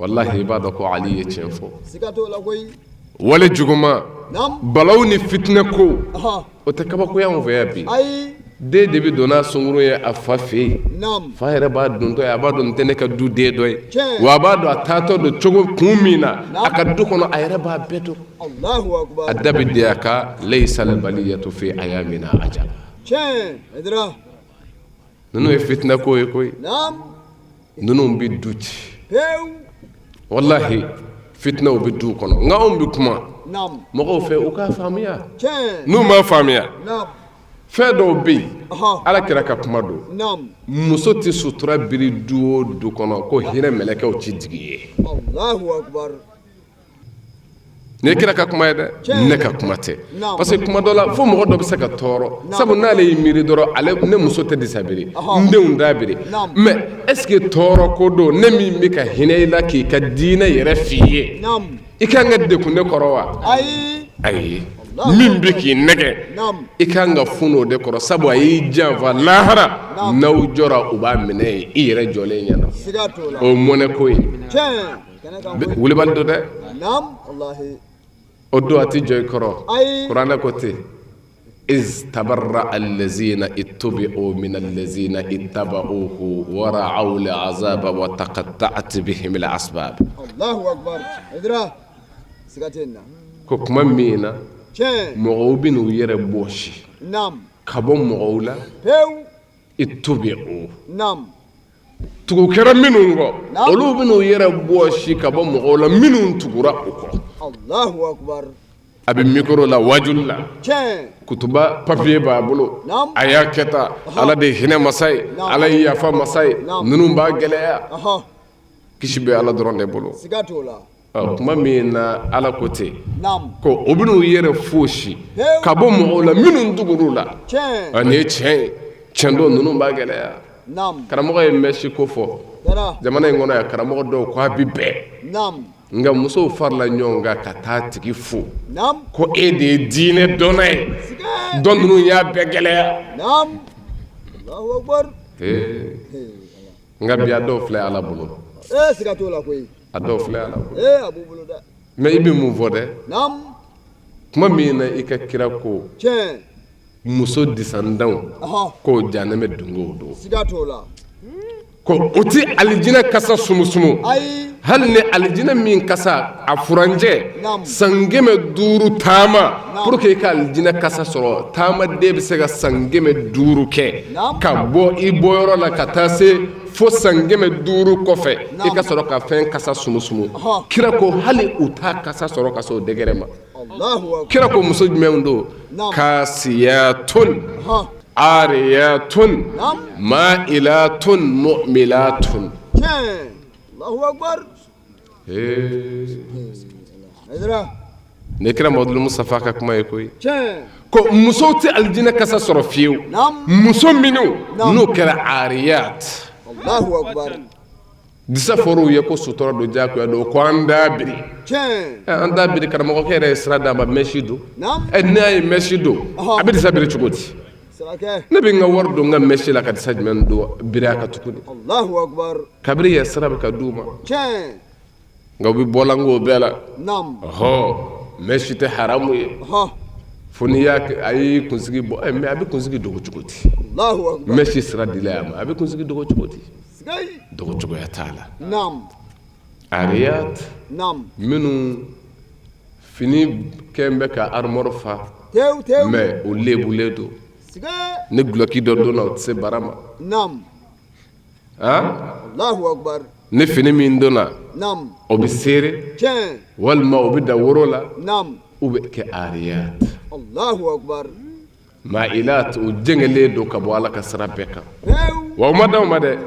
walahi i b'a dɔn ko ali ye tiɲɛ fɔ wale juguman balaw ni fitinɛ ko o tɛ kabako y'anw fɛ yan bi den de bɛ don n'a sungurun ye a fa fɛ yen fa yɛrɛ b'a dontɔ ye a b'a dɔn nin tɛ ne ka du den dɔ ye wa a b'a dɔn a taatɔ don cogo kun min na a ka du kɔnɔ a yɛrɛ b'a bɛɛ dɔn a da bɛ di a ka laysal baliyatu fi ayamina ajaba ninnu ye fitinɛ ko ye koyi ninnu bɛ du ci walahi fitinɛw bɛ du kɔnɔ nka anw bɛ kuma mɔgɔw fɛ u k'a faamuya n'u m'a faamuya fɛn dɔw bɛ yen ala kira ka kuma don muso tɛ sutura biri du o du kɔnɔ ko hinɛ mɛlɛkɛw tɛ jigin yen Nin ye kira ka kuma ye dɛ ne ka kuma tɛ parce que kuma dɔ la fo mɔgɔ dɔ bɛ se ka tɔɔrɔ sabu n'ale y'i miiri dɔrɔn ale ne muso tɛ disa biri n denw t'a biri mais est ce que tɔɔrɔ ko don ne min bɛ ka hinɛ i la k'i ka diinɛ yɛrɛ f'i ye i ka kan ka degun ne kɔrɔ wa ayi min bɛ k'i nɛgɛn i ka kan ka funu o de kɔrɔ sabu a y'i janfa lahara n'aw jɔra u b'a minɛ yen i yɛrɛ jɔlen ɲɛna o mɔnɛ ko ye wulibali don dɛ o don a tɛ jɔ i kɔrɔ kuranɛ ko ten iz tabarra allazina ittubi'u min allazina ittaba'uhu wa ra'aw al'azaba wa taqatta'at bihim al'asbab Allahu akbar Haidara siga tɛ nin na ko kuma min na mɔgɔw bɛ n'u yɛrɛ bɔsi ka bɔ mɔgɔw la ittubi'u tugu kɛra minnu kɔ olu bɛn'u yɛrɛ bɔsi ka bɔ mɔgɔw la minnu tugura u kɔ a bɛ micro la wajuli la kutuba papier b'a bolo a y'a kɛ tan ala de ye hinɛ masa ye ala ye yafa masa ye ninnu b'a gɛlɛya kisi bɛ ala dɔrɔn de bolo tuma min na ala ko ten ko o bɛn'u yɛrɛ fosi ka bɔ mɔgɔw la minnu tugur'u la nin ye tiɲɛ ye tiɲɛ don ninnu b'a gɛlɛya karamɔgɔ ye mèche ko fɔ jamana in kɔnɔ yan karamɔgɔ dɔw ko a bɛ bɛn nka musow farala ɲɔgɔn kan ka taa tigi fo ko e de ye diinɛ dɔnna ye dɔ ninnu y'a bɛɛ gɛlɛya nka bi a dɔw filɛ ala bolo ee siga t'o la koyi a dɔw filɛ ala bolo ee a b'u bolo dɛ mais i bɛ mun fɔ dɛ naam tuma min na i ka kira ko tiɲɛ muso disandanw k'o janɛmɛ dungew don siga t'o la ko o ti alijinɛ kasa sumusumu ayi hali ni alijinɛ min kasa a furancɛ san 500 taama pour que i ka alijinɛ kasa sɔrɔ taamaden bɛ se ka san 500 kɛ ka bɔ i bɔyɔrɔ la ka taa se fo san 500 kɔfɛ i ka sɔrɔ ka fɛn kasa sumusumu kira ko hali u t'a kasa sɔrɔ ka se o degré ma kira ko muso jumɛnw don kasiyatun ariyatun ma'ilatun mumilatun Ee, nin kira Mamadu Mustafa ka kuma ye koyi, ko musow tɛ alijinɛ kasa sɔrɔ fiyewu, muso minnu n'o kɛra ariyat. Disa fɔra u ye ko sutura don, diyagoya don, ko an t'a biri, an t'a biri. Karamɔgɔkɛ yɛrɛ ye sira d'a ma, mèche don. N'a ye mèche don, a bɛ disa biri cogo di? Ne bɛ n ka wari don n ka mèche la ka disa jumɛn don biri a kan tuguni? Kabiri yɛ sira bɛ ka d'u ma, nka u bɛ bɔlanko bɛɛ la. Ɔhɔ, mèche tɛ haramu ye fo n'i y'a a y'i kunsigi bɔ. Mais a bɛ kunsigi dogo cogo di? Mèche sira dila a ma, a bɛ kunsigi dogo cogo di? Dogo cogoya t'a la. Ariyat, minnu fini kɛn bɛ ka armoire fa, mais o lebulen don. Ni dulɔki dɔ donna, o tɛ se bara ma. Ni fini min donna, o bɛ sere walima o bɛ da woro la, u bɛ kɛ ariyat mailat, u jɛngɛlen don ka bɔ Ala ka sira bɛɛ kan. Wa u ma dan o ma dɛ,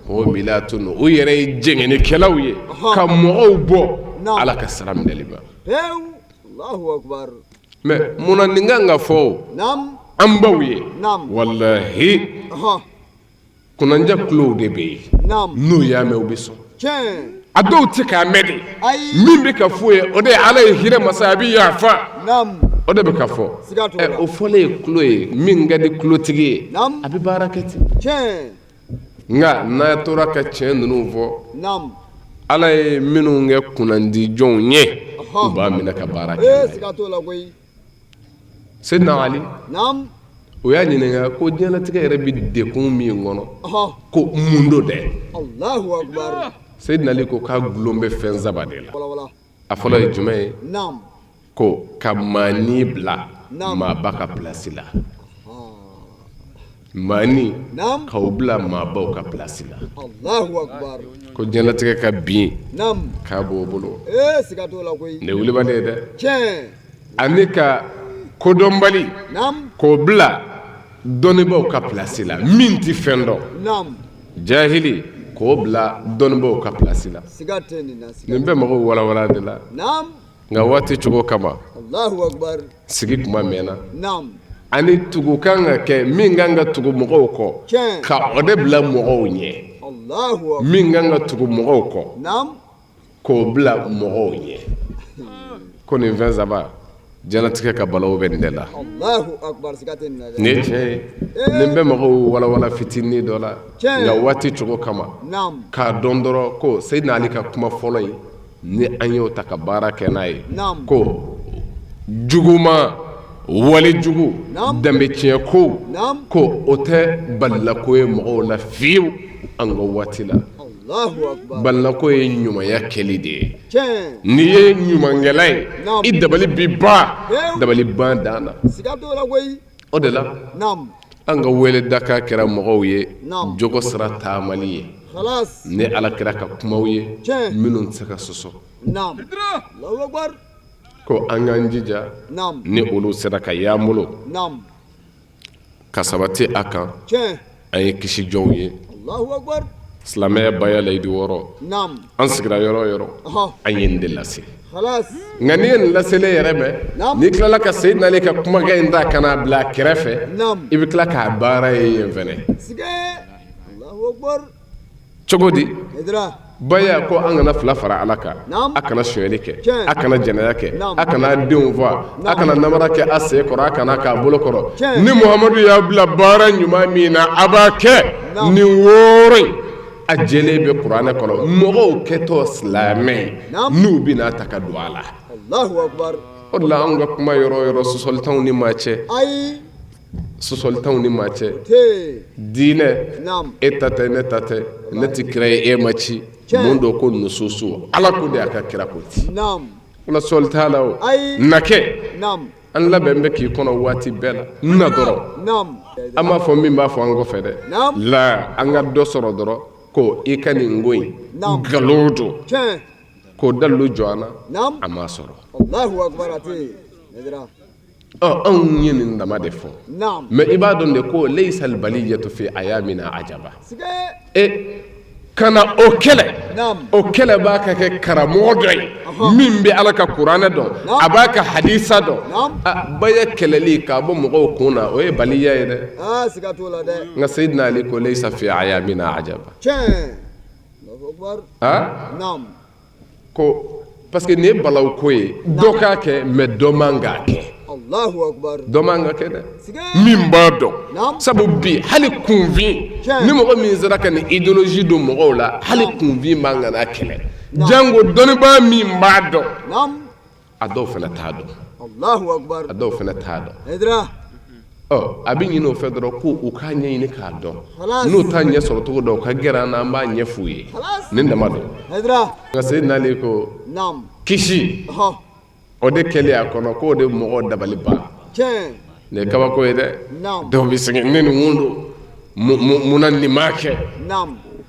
mumilatun, u yɛrɛ ye jɛngɛnikɛlaw ye ka mɔgɔw bɔ Ala ka sira minɛli ma. Mais munna nin kan ka fɔ an baw ye? Walahi, kunnanja tulow de bɛ yen, n'u y'a mɛn u bɛ sɔn. A dɔw tɛ k'a mɛn de. Min bɛ ka f'u ye, o de ye Ala ye hinɛ masa, a bɛ yafa, o de bɛ ka fɔ. O fɔlen ye tulo ye, min ka di tulotigi ye, a bɛ baara kɛ ten. Nka n'a tora ka tiɲɛ ninnu fɔ, Ala ye minnu kɛ kunnandi jɔnw ye, u b'a minɛ ka baara kɛ. Seydina Ali, o y'a ɲininka ko diɲɛlatigɛ yɛrɛ bɛ degun min kɔnɔ, ko mun don dɛ? Seydina Ali ko k'a gulon bɛ fɛn saba de la. A fɔlɔ ye jumɛn ye? Ko ka maani bila maaba ka pilasi la, maani k'aw bila maabaw ka pilasi la, ko diɲɛlatigɛ ka bin k'a b'o bolo. Nin ye wulibali ye dɛ. Ani ka kodɔnbali k'o bila dɔnnibaaw ka pilasi la, min tɛ fɛn dɔn, jahili, k'o bila dɔnnibaaw ka pilasi la. Nin bɛɛ mago walawala de la, nka waati cogo kama sigi kuma mɛnna. Ani tugu kan ka kɛ, min kan ka tugu mɔgɔw kɔ, ka o de bila mɔgɔw ɲɛ, min kan ka tugu mɔgɔw kɔ, k'o bila mɔgɔw ɲɛ. Ko nin fɛn saba, diɲɛlatigɛ ka balawu bɛ nin de la. Nin ye tiɲɛ ye. Nin bɛɛ mago walawala fitinin dɔ la, nka waati cogo kama, k'a dɔn dɔrɔn ko Seydina Ali ka kuma fɔlɔ in, ni an y'o ta ka baara kɛ n'a ye, ko juguman, wale jugu, danbe tiɲɛ ko, ko o tɛ balilako ye mɔgɔw la fiyewu an ka waati la. Balilako ye ɲumanya kɛli de ye. N'i ye ɲumankɛla ye, i dabali bi ban, dabali ban dan na. O de la an ka wele dakan kɛra mɔgɔw ye jogo sira taamali ye ni Ala kira ka kumaw ye minnu tɛ se ka sɔsɔ, ko an k'an jija ni olu sera ka y'an bolo ka sabati a kan, an ye kisi jɔnw ye. Silamɛya baya layidu wɔɔrɔ, an sigira yɔrɔ o yɔrɔ, an ye nin de lase. Nka n'i ye nin laselen yɛrɛ mɛn, n'i tilala ka Seydina Ali ka kumakan in ta ka n'a bila a kɛrɛfɛ, i bɛ tila k'a baara ye yen fɛnɛ. Cogo di? Baya ko an kana fila fara Ala kan, a kana sonyali kɛ, a kana jɛnɛya kɛ, a kana denw faa, a kana namara kɛ a sen kɔrɔ, a kana k'a bolo kɔrɔ. Ni Muhamadu y'a bila baara ɲuman min na, a b'a kɛ. Nin wɔɔrɔ in, a jɛlen bɛ kuranɛ kɔnɔ. Mɔgɔw kɛtɔ silamɛ ye, n'u bɛna ta ka don a la. O de la anw ka kuma yɔrɔ o yɔrɔ, sɔsɔli t'anw ni maa cɛ. Sɔsɔli t'anw ni maa cɛ. Diinɛ, e ta tɛ, ne ta tɛ, ne tɛ kira ye, e ma ci. Mun don? Ko nususu, Ala ko de, a ka kira ko ten. O la sɔsɔli t'a la. O na kɛ, an labɛn bɛ k'i kɔnɔ waati bɛɛ la. Na dɔrɔn, an b'a fɔ min b'a fɔ an kɔfɛ dɛ la, an ka dɔ sɔrɔ dɔrɔn ko i ka nin ko in nkalon don, k'o dalilu jɔ an na, a ma sɔrɔ. Anw ye nin dama de fɔ, mais i b'a dɔn de ko laysal baliyatu fi ayamina ajaba. E Ka na o kɛlɛ o kɛlɛ b'a ka kɛ karamɔgɔ dɔ ye min bɛ ala ka kuranɛ dɔn a b'a ka hadisa dɔn baya kɛlɛli k'a bɔ mɔgɔw kun na o ye baliya ye dɛ nka seyidina ali ko laysa fi ayamina ajaba ko parce que nin ye balawu ko ye dɔ k'a kɛ mais dɔ man k'a kɛ dɔ man k'a kɛ dɛ min b'a dɔn sabu bi hali kunfin ni mɔgɔ min sera ka nin idéologie don mɔgɔw la hali kunfin man ka n'a kɛlɛ jango dɔnnibaa min b'a dɔn a dɔw fana t'a dɔn a dɔw fana t'a dɔn ɔ a bɛ ɲini o fɛ dɔrɔn ko u k'a ɲɛɲini k'a dɔn n'u t'a ɲɛ sɔrɔ cogo dɔn u ka gɛrɛ an na an b'a ɲɛ f'u ye nin dama don nka Seyidina Ali ko kisi o de kɛlen a kɔnɔ k'o de mɔgɔw dabali ban nin ye kabako ye dɛ dɔw bɛ sigi ne nin kun don mun na nin m'a kɛ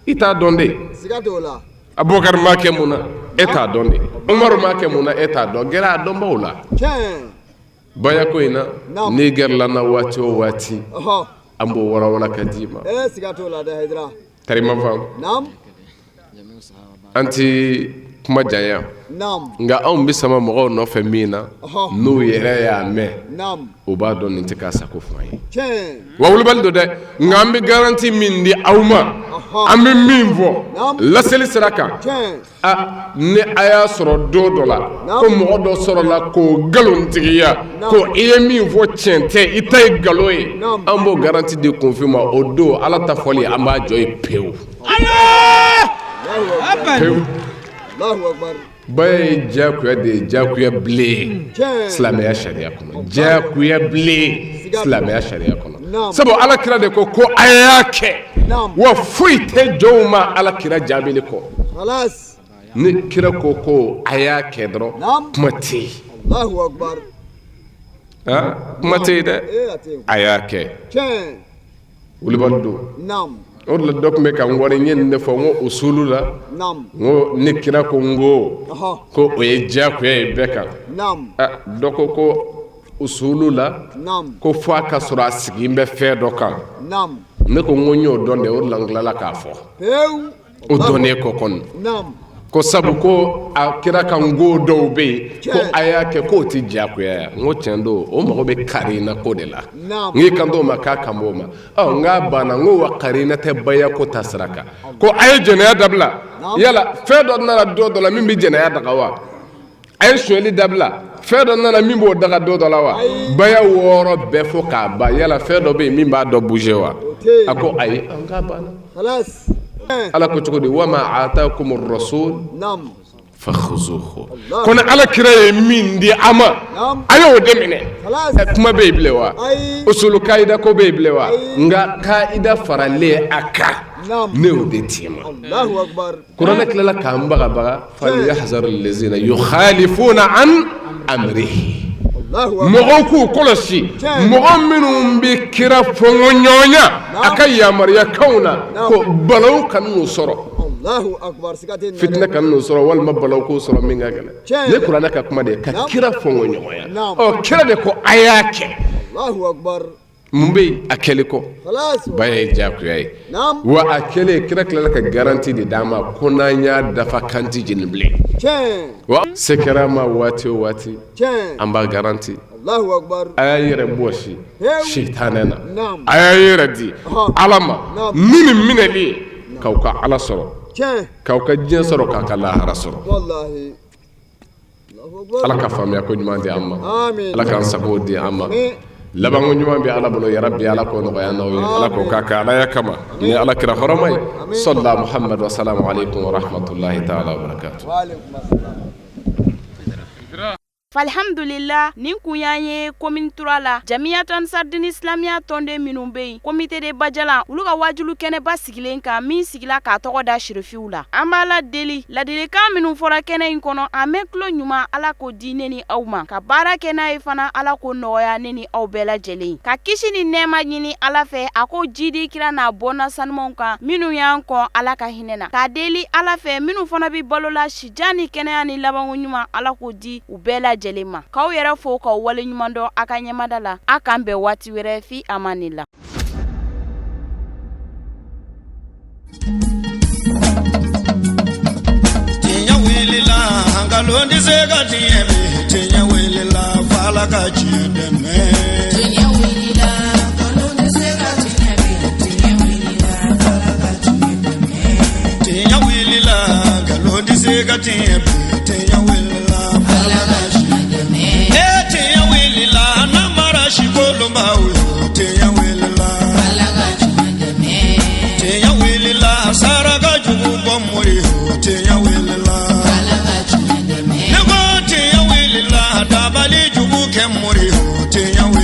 i t'a dɔn de Abubakar m'a kɛ mun na e t'a dɔn de Umaru m'a kɛ mun na e t'a dɔn gɛrɛ a dɔnbaw la baya ko in na n'i gɛrɛla an na waati o waati an b'o walawala ka d'i ma tari ma faamu an tɛ kuma janya nka anw bɛ sama mɔgɔw nɔfɛ min na n'u yɛrɛ y'a mɛn u b'a dɔn nin tɛ k'a sago fɔ an ye wa wulibali don dɛ nka an bɛ garantie min di aw ma an bɛ min fɔ laseli sira kan ni a y'a sɔrɔ don dɔ la ko mɔgɔ dɔ sɔrɔla k'o nkalontigiya ko i ye min fɔ tiɲɛ tɛ i ta ye nkalon ye an b'o garantie di kunfin ma o don ala ta fɔli an b'a jɔ yen pewu pewu baya ye diyagoya de ye diyagoya bilen silamɛya sariya kɔnɔ diyagoya bilen silamɛya sariya kɔnɔ sabu ala kira de ko ko a y'a kɛ wa foyi tɛ jɔnw ma ala kira jaabili kɔ ni kira ko ko a y'a kɛ dɔrɔn kuma tɛ yen kuma tɛ yen dɛ a y'a kɛ wulibali don o de la dɔ tun bɛ ka n wari n ye nin de fɔ n ko usulu la n ko ni kira ko n ko ko o ye diyagoya ye bɛɛ kan dɔ ko ko usulu la ko fo a ka sɔrɔ a sigilen bɛ fɛn dɔ kan ne ko n ko n y'o dɔn de o de la n tilala k'a fɔ o dɔnnen kɔ kɔni ko sabu ko a kira ka n ko dɔw bɛ yen ko a y'a kɛ k'o tɛ diyagoya ye n ko tiɲɛ don o mago bɛ karina ko de la n k'i kan t'o ma k'a kan b'o ma ɔ n k'a banna n ko wa karina tɛ baya ko ta sira kan ko a ye jɛnɛya dabila yala fɛn dɔ nana don dɔ la min bɛ jɛnɛya daga wa a ye sonyali dabila fɛn dɔ nana min b'o daga don dɔ la wa baya wɔɔrɔ bɛɛ fɔ k'a ban yala fɛn dɔ bɛ yen min b'a dɔ bouger wa a ko ayi an k'a banna ala ko cogo di wa ma atakum rasul fakhuzuhu ko ni ala kira ye min di a ma a y'o de minɛ kuma bɛ yen bilen wa usulu kaida ko bɛ yen bilen wa nka kaida faralen a kan ne y'o de d'i ma kuranɛ tilala k'an bagabaga falyahzar allazina yukhalifuna an amrihi mɔgɔw k'u kɔlɔsi mɔgɔ minnu bɛ kira fɔnkɔɲɔgɔnya a ka yamaruya kanw na ko balawu kana n'u sɔrɔ fitinɛ kana n'u sɔrɔ walima balawu k'u sɔrɔ min ka gɛlɛn ne kuranɛ ka kuma de ye ka kira fɔnkɔɲɔgɔnya ɔ kira de ko a y'a kɛ mun bɛ yen a kɛli kɔ baya ye diyagoya ye wa a kɛlen kira tilala ka garantie de d'an ma ko n'an y'a dafa k'an tɛ jeni bilen wa se kɛra an ma waati o waati an b'a garantie a y'a yɛrɛ bɔsi sitanɛ na a y'a yɛrɛ di ala ma ni nin minɛli ye k'aw ka ala sɔrɔ k'aw ka diɲɛ sɔrɔ k'aw ka lahara sɔrɔ ala ka faamuya ko ɲuman di an ma ala k'an sago di an ma labanko ɲuman bɛ ala bolo yarabi ala k'o nɔgɔya n'aw ye ala k'o k'a kɛ alaya kama ni ala kira hɔrɔma ye sɔla muhamadu wa salamu aleykum wa rahmatulahi taala wa barakatu Alhamdulila nin kun y'an ye commune trois la jamiyatu ansardini islamiya tɔnden minnu bɛ yen comité de Bajalan olu ka wajulu kɛnɛba sigilen kan min sigila k'a tɔgɔ da sirifiw la an b'Ala deli ladilikan minnu fɔra kɛnɛ in kɔnɔ a mɛn tulo ɲuman Ala k'o di ne ni aw ma ka baara kɛ n'a ye fana Ala k'o nɔgɔya ne ni aw bɛɛ lajɛlen ka kisi ni nɛɛma ɲini Ala fɛ a k'o jidi kira n'a bɔnna sanumanw kan minnu y'an kɔn Ala ka hinɛ na k'a deli Ala fɛ minnu fana bɛ balo la sijan ni kɛnɛya ni labanko ɲuman Ala k'o di u bɛɛ lajɛlen ma k'aw yɛrɛ fo k'aw waleɲuman dɔn a ka ɲɛmada la a k'an bɛn waati wɛrɛ fi amanila. Nkalon tɛ se ka tiɲɛ bi, tiɲɛ wulila f'Ala ka tiɲɛ dɛmɛ. Tiɲɛ wulila, nkalon tɛ se ka tiɲɛ bi, tiɲɛ wulila f'Ala ka tiɲɛ dɛmɛ. Tiɲɛ wulila, nkalon tɛ se ka tiɲɛ bi, tiɲɛ wulila f'Ala ka tiɲɛ dɛmɛ. E tiɲɛ wulila, namara sikolonbaw yo, tiɲɛ wulila Ala ka tiɲɛ dɛmɛ. Tiɲɛ wulila, saraka jugu bɔ mori yo, tiɲɛ wulila Ala ka tiɲɛ dɛmɛ. Ne ko tiɲɛ wulila, dabali jugu kɛ mori yo, tiɲɛ.